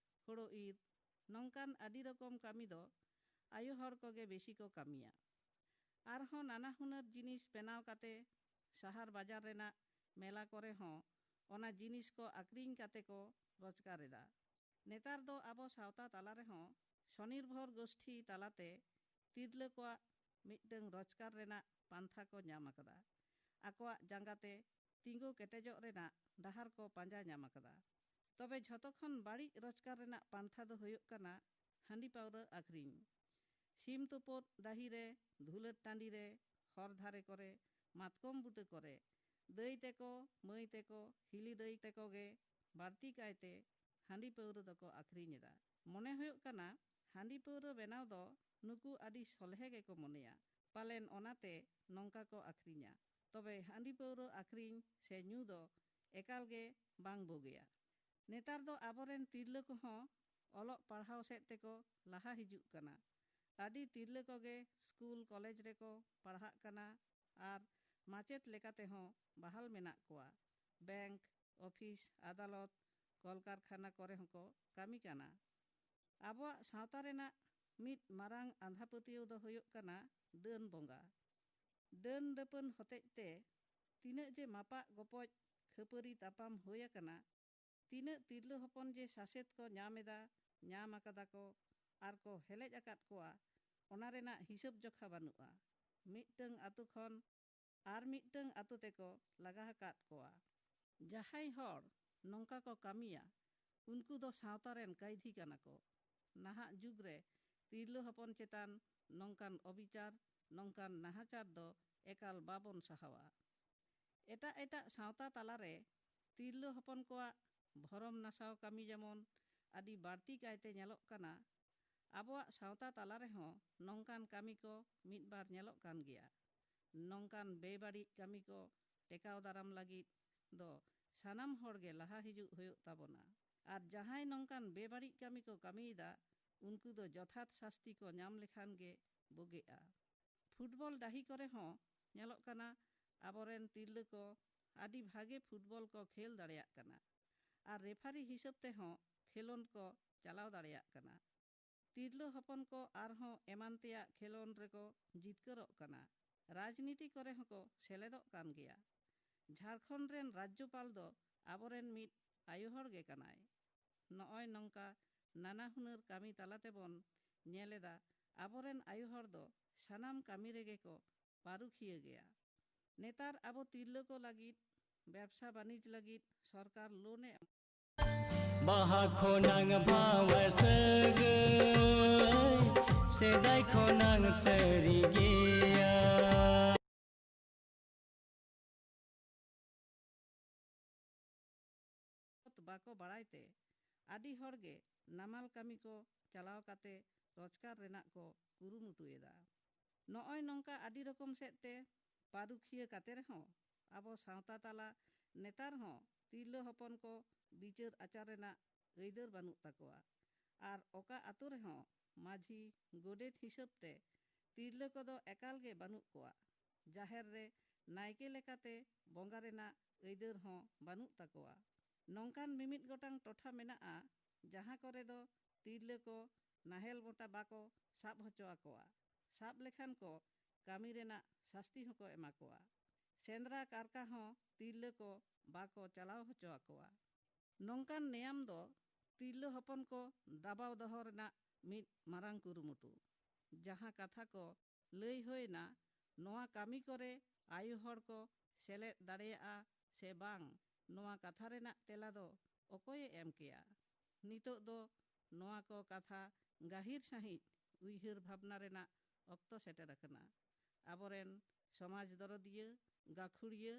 ᱦᱳᱲᱳ ᱤᱨ, ᱱᱚᱝᱠᱟᱱ ᱟᱹᱰᱤ ᱨᱚᱠᱚᱢ ᱠᱟᱹᱢᱤ ᱫᱚ ᱟᱭᱳ ᱦᱚᱲ ᱠᱚᱜᱮ ᱵᱮᱥᱤ ᱠᱚ ᱠᱟᱹᱢᱤᱭᱟ᱾ ᱟᱨᱦᱚᱸ ᱱᱟᱱᱟ ᱦᱩᱱᱟᱹᱨ ᱡᱤᱱᱤᱥ ᱵᱮᱱᱟᱣ ᱠᱟᱛᱮ ᱥᱟᱦᱟᱨ ᱵᱟᱡᱟᱨ ᱨᱮᱱᱟᱜ ᱢᱮᱞᱟ ᱠᱚᱨᱮ ᱦᱚᱸ ᱚᱱᱟ ᱡᱤᱱᱤᱥ ᱠᱚ ᱟᱹᱠᱷᱨᱤᱧ ᱠᱟᱛᱮ ᱠᱚ ᱨᱳᱡᱽᱜᱟᱨ ᱮᱫᱟ᱾ ᱱᱮᱛᱟᱨ ᱫᱚ ᱟᱵᱚ ᱥᱟᱶᱛᱟ ᱛᱟᱞᱟ ᱨᱮᱦᱚᱸ ᱥᱚᱱᱤᱨᱵᱷᱚᱨ ᱜᱳᱥᱴᱷᱤ ᱛᱟᱞᱟᱛᱮ ᱛᱤᱨᱞᱟᱹ ᱠᱚᱣᱟᱜ ᱢᱤᱫᱴᱟᱝ ᱨᱳᱡᱽᱜᱟᱨ ᱨᱮᱱᱟᱜ ᱯᱟᱱᱛᱷᱟ ᱠᱚ ᱧᱟᱢ ᱟᱠᱟᱫᱟ᱾ ᱟᱠᱚᱣᱟᱜ ᱡᱟᱸᱜᱟ ᱛᱮ ᱛᱤᱸᱜᱩ ᱠᱮᱴᱮᱡᱚᱜ ᱨᱮᱱᱟᱜ ᱰᱟᱦᱟᱨ ᱠᱚ ᱯᱟᱸᱡᱟ ᱧᱟᱢ ᱟᱠᱟᱫᱟ᱾ ᱛᱚᱵᱮ ᱡᱷᱚᱛᱚ ᱠᱷᱚᱱ ᱵᱟᱹᱲᱤᱡ ᱨᱳᱡᱽᱜᱟᱨ ᱨᱮᱱᱟᱜ ᱯᱟᱱᱛᱷᱟ ᱫᱚ ᱦᱩᱭᱩᱜ ᱠᱟᱱᱟ ᱦᱟᱺᱰᱤ ᱯᱟᱹᱣᱨᱟᱹ ᱟᱹᱠᱷᱨᱤᱧ᱾ ᱥᱤᱢ ᱛᱩᱯᱩᱫ ᱰᱟᱹᱦᱤ ᱨᱮ, ᱫᱷᱩᱞᱟᱹᱴ ᱴᱟᱺᱰᱤ ᱨᱮ, ᱦᱚᱨ ᱫᱷᱟᱨᱮ ᱠᱚᱨᱮ, ᱢᱟᱛᱠᱚᱢ ᱵᱩᱴᱟᱹ ᱠᱚᱨᱮ, ᱫᱟᱹᱭ ᱛᱮᱠᱚ, ᱢᱟᱹᱭ ᱛᱮᱠᱚ, ᱦᱤᱞᱤ ᱫᱟᱹᱭ ᱛᱮᱠᱚ ᱜᱮ ᱵᱟᱹᱲᱛᱤ ᱠᱟᱭᱛᱮ ᱦᱟᱺᱰᱤ ᱯᱟᱹᱣᱨᱟᱹ ᱫᱚᱠᱚ ᱟᱹᱠᱷᱨᱤᱧ ᱮᱫᱟ᱾ ᱢᱚᱱᱮ ᱦᱩᱭᱩᱜ ᱠᱟᱱᱟ ᱦᱟᱺᱰᱤ ᱯᱟᱹᱣᱨᱟᱹ ᱵᱮᱱᱟᱣ ᱫᱚ ᱱᱩᱠᱩ ᱟᱹᱰᱤ ᱥᱚᱞᱦᱮ ᱜᱮᱠᱚ ᱢᱚᱱᱮᱭᱟ᱾ ᱯᱟᱞᱮᱱ ᱚᱱᱟᱛᱮ ᱱᱚᱝᱠᱟ ᱠᱚ ᱟᱹᱠᱷᱨᱤᱧᱟ᱾ ᱛᱚᱵᱮ ᱦᱟᱺᱰᱤ ᱯᱟᱹᱣᱨᱟᱹ ᱟᱹᱠᱷᱨᱤᱧ ᱥᱮ ᱧᱩ ᱫᱚ ᱮᱠᱟᱞ ᱜᱮ ᱵᱟᱝ ᱵᱩᱜᱤᱭᱟ᱾ ᱱᱮᱛᱟᱨ ᱫᱚ ᱟᱵᱚᱨᱮᱱ ᱛᱤᱨᱞᱟᱹ ᱠᱚᱦᱚᱸ ᱚᱞᱚᱜ ᱯᱟᱲᱦᱟᱣ ᱥᱮᱫ ᱛᱮᱠᱚ ᱞᱟᱦᱟ ᱦᱤᱡᱩᱜ ᱠᱟᱱᱟ᱾ ᱟᱹᱰᱤ ᱛᱤᱨᱞᱟᱹ ᱠᱚᱜᱮ ᱥᱠᱩᱞ ᱠᱚᱞᱮᱡᱽ ᱨᱮᱠᱚ ᱯᱟᱲᱦᱟᱜ ᱠᱟᱱᱟ ᱟᱨ ᱢᱟᱪᱮᱫ ᱞᱮᱠᱟ ᱛᱮᱦᱚᱸ ᱵᱟᱦᱟᱞ ᱢᱮᱱᱟᱜ ᱠᱚᱣᱟ᱾ ᱵᱮᱝᱠ, ᱚᱯᱷᱤᱥ, ᱟᱫᱟᱞᱚᱛ, ᱠᱚᱞᱠᱟᱨᱠᱷᱟᱱᱟ ᱠᱚᱨᱮ ᱦᱚᱸᱠᱚ ᱠᱟᱹᱢᱤ ᱠᱟᱱᱟ᱾ ᱟᱵᱚᱣᱟᱜ ᱥᱟᱶᱛᱟ ᱨᱮᱱᱟᱜ ᱢᱤᱫ ᱢᱟᱨᱟᱝ ᱟᱸᱫᱷᱟ ᱯᱟᱹᱛᱭᱟᱹᱣ ᱫᱚ ᱦᱩᱭᱩᱜ ᱠᱟᱱᱟ ᱰᱟᱹᱱ ᱵᱚᱸᱜᱟ᱾ ᱰᱟᱹᱱ ᱰᱟᱹᱯᱟᱹᱱ ᱦᱚᱛᱮᱡ ᱛᱮ ᱛᱤᱱᱟᱹᱜ ᱡᱮ ᱢᱟᱯᱟᱜ ᱜᱚᱯᱚᱡ, ᱠᱷᱟᱹᱯᱟᱹᱨᱤ ᱛᱟᱯᱟᱢ ᱦᱩᱭ ᱟᱠᱟᱱᱟ, ᱛᱤᱱᱟᱹᱜ ᱛᱤᱨᱞᱟᱹ ᱦᱚᱯᱚᱱ ᱡᱮ ᱥᱟᱥᱮᱛ ᱠᱚ ᱧᱟᱢ ᱮᱫᱟ, ᱧᱟᱢ ᱟᱠᱟᱫᱟ ᱠᱚ ᱟᱨ ᱠᱚ ᱦᱮᱞᱮᱡ ᱟᱠᱟᱫ ᱠᱚᱣᱟ, ᱚᱱᱟ ᱨᱮᱱᱟᱜ ᱦᱤᱥᱟᱹᱵ ᱡᱚᱠᱷᱟ ᱵᱟᱹᱱᱩᱜᱼᱟ᱾ ᱢᱤᱫᱴᱟᱹᱝ ᱟᱛᱳ ᱠᱷᱚᱱ ᱟᱨ ᱢᱤᱫᱴᱟᱹᱝ ᱟᱛᱳ ᱛᱮᱠᱚ ᱞᱟᱜᱟ ᱟᱠᱟᱫ ᱠᱚᱣᱟ᱾ ᱡᱟᱦᱟᱸᱭ ᱦᱚᱲ ᱱᱚᱝᱠᱟ ᱠᱚ ᱠᱟᱹᱢᱤᱭᱟ, ᱩᱱᱠᱩ ᱫᱚ ᱥᱟᱶᱛᱟ ᱨᱮᱱ ᱠᱟᱹᱭᱫᱷᱤ ᱠᱟᱱᱟ ᱠᱚ᱾ ᱱᱟᱦᱟᱜ ᱡᱩᱜᱽ ᱨᱮ ᱛᱤᱨᱞᱟᱹ ᱦᱚᱯᱚᱱ ᱪᱮᱛᱟᱱ ᱱᱚᱝᱠᱟᱱ ᱚᱵᱤᱪᱟᱨ, ᱱᱚᱝᱠᱟᱱ ᱱᱟᱦᱟᱪᱟᱨ ᱫᱚ ᱮᱠᱟᱞ ᱵᱟᱵᱚᱱ ᱥᱟᱦᱟᱣᱟ᱾ ᱮᱴᱟᱜ ᱮᱴᱟᱜ ᱥᱟᱶᱛᱟ ᱛᱟᱞᱟᱨᱮ ᱛᱤᱨᱞᱟᱹ ᱦᱚᱯᱚᱱ ᱠᱚᱣᱟᱜ ᱵᱷᱚᱨᱚᱢ ᱱᱟᱥᱟᱣ ᱠᱟᱹᱢᱤ ᱡᱮᱢᱚᱱ ᱟᱹᱰᱤ ᱵᱟᱹᱲᱛᱤ ᱠᱟᱭᱛᱮ ᱧᱮᱞᱚᱜ ᱠᱟᱱᱟ, ᱟᱵᱚᱣᱟᱜ ᱥᱟᱶᱛᱟ ᱛᱟᱞᱟ ᱨᱮᱦᱚᱸ ᱱᱚᱝᱠᱟᱱ ᱠᱟᱹᱢᱤ ᱠᱚ ᱢᱤᱫ ᱵᱟᱨ ᱧᱮᱞᱚᱜ ᱠᱟᱱ ᱜᱮᱭᱟ᱾ ᱱᱚᱝᱠᱟᱱ ᱵᱮᱵᱟᱹᱲᱤᱡ ᱠᱟᱹᱢᱤ ᱠᱚ ᱴᱮᱠᱟᱣ ᱫᱟᱨᱟᱢ ᱞᱟᱹᱜᱤᱫ ᱫᱚ ᱥᱟᱱᱟᱢ ᱦᱚᱲ ᱜᱮ ᱞᱟᱦᱟ ᱦᱤᱡᱩᱜ ᱦᱩᱭᱩᱜ ᱛᱟᱵᱚᱱᱟ᱾ ᱟᱨ ᱡᱟᱦᱟᱸᱭ ᱱᱚᱝᱠᱟᱱ ᱵᱮᱵᱟᱹᱲᱤᱡ ᱠᱟᱹᱢᱤ ᱠᱚ ᱠᱟᱹᱢᱤᱭᱮᱫᱟ, ᱩᱱᱠᱩ ᱫᱚ ᱡᱚᱛᱷᱟᱛ ᱥᱟᱥᱛᱤ ᱠᱚ ᱧᱟᱢ ᱞᱮᱠᱷᱟᱱ ᱜᱮ ᱵᱩᱜᱤᱜᱼᱟ᱾ ᱯᱷᱩᱴᱵᱚᱞ ᱰᱟᱹᱦᱤ ᱠᱚᱨᱮ ᱦᱚᱸ ᱧᱮᱞᱚᱜ ᱠᱟᱱᱟ, ᱟᱵᱚᱨᱮᱱ ᱛᱤᱨᱞᱟᱹ ᱠᱚ ᱟᱹᱰᱤ ᱵᱷᱟᱜᱮ ᱯᱷᱩᱴᱵᱚᱞ ᱠᱚ ᱠᱷᱮᱞ ᱫᱟᱲᱮᱭᱟᱜ ᱠᱟᱱᱟ᱾ ᱟᱨ ᱨᱮᱯᱷᱟᱨᱤ ᱦᱤᱥᱟᱹᱵ ᱛᱮᱦᱚᱸ ᱠᱷᱮᱞᱳᱸᱰ ᱠᱚ ᱪᱟᱞᱟᱣ ᱫᱟᱲᱮᱭᱟᱜ ᱠᱟᱱᱟ᱾ ᱛᱤᱨᱞᱟᱹ ᱦᱚᱯᱚᱱ ᱠᱚ ᱟᱨᱦᱚᱸ ᱮᱢᱟᱱ ᱛᱮᱭᱟᱜ ᱠᱷᱮᱞᱳᱸᱰ ᱨᱮᱠᱚ ᱡᱤᱛᱠᱟᱹᱨᱚᱜ ᱠᱟᱱᱟ᱾ ᱨᱟᱡᱽᱱᱤᱛᱤ ᱠᱚᱨᱮ ᱦᱚᱸᱠᱚ ᱥᱮᱞᱮᱫᱚᱜ ᱠᱟᱱ ᱜᱮᱭᱟ᱾ ᱡᱷᱟᱲᱠᱷᱚᱸᱰ ᱨᱮᱱ ᱨᱟᱡᱽᱡᱚᱯᱟᱞ ᱫᱚ ᱟᱵᱚᱨᱮᱱ ᱢᱤᱫ ᱟᱭᱳ ᱦᱚᱲ ᱜᱮ ᱠᱟᱱᱟᱭ᱾ ᱱᱚᱜᱼᱚᱭ ᱱᱚᱝᱠᱟ ᱱᱟᱱᱟ ᱦᱩᱱᱟᱹᱨ ᱠᱟᱹᱢᱤ ᱛᱟᱞᱟ ᱛᱮᱵᱚᱱ ᱧᱮᱞ ᱮᱫᱟ, ᱟᱵᱚᱨᱮᱱ ᱟᱭᱳ ᱦᱚᱲ ᱫᱚ ᱥᱟᱱᱟᱢ ᱠᱟᱹᱢᱤ ᱨᱮᱜᱮ ᱠᱚ ᱯᱟᱹᱨᱩᱠᱷᱤᱭᱟᱹ ᱜᱮᱭᱟ᱾ ᱱᱮᱛᱟᱨ ᱟᱵᱚ ᱛᱤᱨᱞᱟᱹ ᱠᱚ ᱞᱟᱹᱜᱤᱫ ᱵᱮᱵᱽᱥᱟ ᱵᱟᱹᱱᱤᱡᱽ ᱞᱟᱹᱜᱤᱫ ᱥᱚᱨᱠᱟᱨ ᱞᱳᱱ ᱮ ᱮᱢ᱾ ᱵᱟᱦᱟ ᱠᱷᱚᱱᱟᱝ ᱵᱷᱟᱣ ᱥᱟᱹᱜᱟᱹᱭ, ᱥᱮᱫᱟᱭ ᱠᱷᱚᱱᱟᱝ ᱥᱟᱹᱨᱤ ᱜᱮᱭᱟ᱾ ᱵᱟᱠᱚ ᱵᱟᱲᱟᱭ ᱛᱮ ᱟᱹᱰᱤ ᱦᱚᱲ ᱜᱮ ᱱᱟᱢᱟᱞ ᱠᱟᱹᱢᱤ ᱠᱚ ᱪᱟᱞᱟᱣ ᱠᱟᱛᱮ ᱨᱳᱡᱽᱜᱟᱨ ᱨᱮᱱᱟᱜ ᱠᱚ ᱠᱩᱨᱩᱢᱩᱴᱩᱭᱮᱫᱟ᱾ ᱱᱚᱜᱼᱚᱭ ᱱᱚᱝᱠᱟ ᱟᱹᱰᱤ ᱨᱚᱠᱚᱢ ᱥᱮᱫ ᱛᱮ ᱯᱟᱹᱨᱩᱠᱷᱤᱭᱟᱹ ᱠᱟᱛᱮ ᱨᱮᱦᱚᱸ ᱟᱵᱚ ᱥᱟᱶᱛᱟ ᱛᱟᱞᱟ ᱱᱮᱛᱟᱨ ᱦᱚᱸ ᱛᱤᱨᱞᱟᱹ ᱦᱚᱯᱚᱱ ᱠᱚ ᱵᱤᱪᱟᱹᱨ ᱟᱪᱟᱨ ᱨᱮᱱᱟᱜ ᱟᱹᱭᱫᱟᱹᱨ ᱵᱟᱹᱱᱩᱜ ᱛᱟᱠᱚᱣᱟ᱾ ᱟᱨ ᱚᱠᱟ ᱟᱛᱳ ᱨᱮᱦᱚᱸ ᱢᱟᱹᱡᱷᱤ, ᱜᱚᱰᱮᱛ ᱦᱤᱥᱟᱹᱵ ᱛᱮ ᱛᱤᱨᱞᱟᱹ ᱠᱚᱫᱚ ᱮᱠᱟᱞ ᱜᱮ ᱵᱟᱹᱱᱩᱜ ᱠᱚᱣᱟ᱾ ᱡᱟᱦᱮᱨ ᱨᱮ ᱱᱟᱭᱠᱮ ᱞᱮᱠᱟᱛᱮ ᱵᱚᱸᱜᱟ ᱨᱮᱱᱟᱜ ᱟᱹᱭᱫᱟᱹᱨ ᱦᱚᱸ ᱵᱟᱹᱱᱩᱜ ᱛᱟᱠᱚᱣᱟ᱾ ᱱᱚᱝᱠᱟᱱ ᱢᱤᱢᱤᱫ ᱜᱚᱴᱟᱝ ᱴᱚᱴᱷᱟ ᱢᱮᱱᱟᱜᱼᱟ, ᱡᱟᱦᱟᱸ ᱠᱚᱨᱮ ᱫᱚ ᱛᱤᱨᱞᱟᱹ ᱠᱚ ᱱᱟᱦᱮᱞ ᱢᱚᱴᱟ ᱵᱟᱠᱚ ᱥᱟᱵ ᱦᱚᱪᱚ ᱟᱠᱚᱣᱟ᱾ ᱥᱟᱵ ᱞᱮᱠᱷᱟᱱ ᱠᱚ ᱠᱟᱹᱢᱤ ᱨᱮᱱᱟᱜ ᱥᱟᱥᱛᱤ ᱦᱚᱸᱠᱚ ᱮᱢᱟ ᱠᱚᱣᱟ᱾ ᱥᱮᱸᱫᱽᱨᱟ ᱠᱟᱨᱠᱟ ᱦᱚᱸ ᱛᱤᱨᱞᱟᱹ ᱠᱚ ᱵᱟᱠᱚ ᱪᱟᱞᱟᱣ ᱦᱚᱪᱚ ᱟᱠᱚᱣᱟ᱾ ᱱᱚᱝᱠᱟᱱ ᱱᱮᱭᱟᱢ ᱫᱚ ᱛᱤᱨᱞᱟᱹ ᱦᱚᱯᱚᱱ ᱠᱚ ᱫᱟᱵᱟᱣ ᱫᱚᱦᱚ ᱨᱮᱱᱟᱜ ᱢᱤᱫ ᱢᱟᱨᱟᱝ ᱠᱩᱨᱩᱢᱩᱴᱩ᱾ ᱡᱟᱦᱟᱸ ᱠᱟᱛᱷᱟ ᱠᱚ ᱞᱟᱹᱭ ᱦᱩᱭᱱᱟ, ᱱᱚᱣᱟ ᱠᱟᱹᱢᱤ ᱠᱚᱨᱮ ᱟᱭᱳ ᱦᱚᱲ ᱠᱚ ᱥᱮᱞᱮᱫ ᱫᱟᱲᱮᱭᱟᱜᱼᱟ ᱥᱮ ᱵᱟᱝ, ᱱᱚᱣᱟ ᱠᱟᱛᱷᱟ ᱨᱮᱱᱟᱜ ᱛᱮᱞᱟ ᱫᱚ ᱚᱠᱚᱭᱮ ᱮᱢ ᱠᱮᱭᱟ? ᱱᱤᱛᱚᱜ ᱫᱚ ᱱᱚᱣᱟ ᱠᱚ ᱠᱟᱛᱷᱟ ᱜᱟᱹᱦᱤᱨ ᱥᱟᱺᱦᱤᱡ ᱩᱭᱦᱟᱹᱨ ᱵᱷᱟᱵᱽᱱᱟ ᱨᱮᱱᱟᱜ ᱚᱠᱛᱚ ᱥᱮᱴᱮᱨ ᱟᱠᱟᱱᱟ᱾ ᱟᱵᱚᱨᱮᱱ ᱥᱚᱢᱟᱡᱽ ᱫᱚᱨᱚᱫᱤᱭᱟᱹ, ᱜᱟᱹᱠᱷᱩᱲᱤᱭᱟᱹ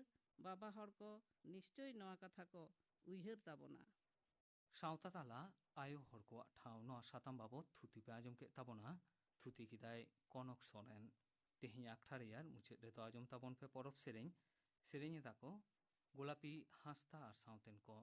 ᱵᱟᱵᱟ ᱦᱚᱲ ᱠᱚ ᱱᱤᱥᱪᱚᱭ ᱱᱚᱣᱟ ᱠᱟᱛᱷᱟ ᱠᱚ ᱩᱭᱦᱟᱹᱨ ᱛᱟᱵᱚᱱᱟ᱾ ᱥᱟᱶᱛᱟ ᱛᱟᱞᱟ ᱟᱭᱳ ᱦᱚᱲ ᱠᱚᱣᱟᱜ ᱴᱷᱟᱶ, ᱱᱚᱣᱟ ᱥᱟᱛᱟᱢ ᱵᱟᱵᱚᱛ ᱛᱷᱩᱛᱤ ᱯᱮ ᱟᱸᱡᱚᱢ ᱠᱮᱫ ᱛᱟᱵᱚᱱᱟ᱾ ᱛᱷᱩᱛᱤ ᱠᱮᱫᱟᱭ ᱠᱚᱱᱚᱠ ᱥᱚᱨᱮᱱ᱾ ᱛᱮᱦᱮᱧ ᱟᱠᱷᱲᱟ ᱨᱮᱭᱟᱜ ᱢᱩᱪᱟᱹᱫ ᱨᱮᱫᱚ ᱟᱸᱡᱚᱢ ᱛᱟᱵᱚᱱ ᱯᱮ ᱯᱚᱨᱚᱵᱽ ᱥᱮᱨᱮᱧ᱾ ᱥᱮᱨᱮᱧ ᱮᱫᱟ ᱠᱚ ᱜᱳᱞᱟᱯᱤ ᱦᱟᱸᱥᱫᱟ ᱟᱨ ᱥᱟᱶᱛᱮᱱ ᱠᱚ᱾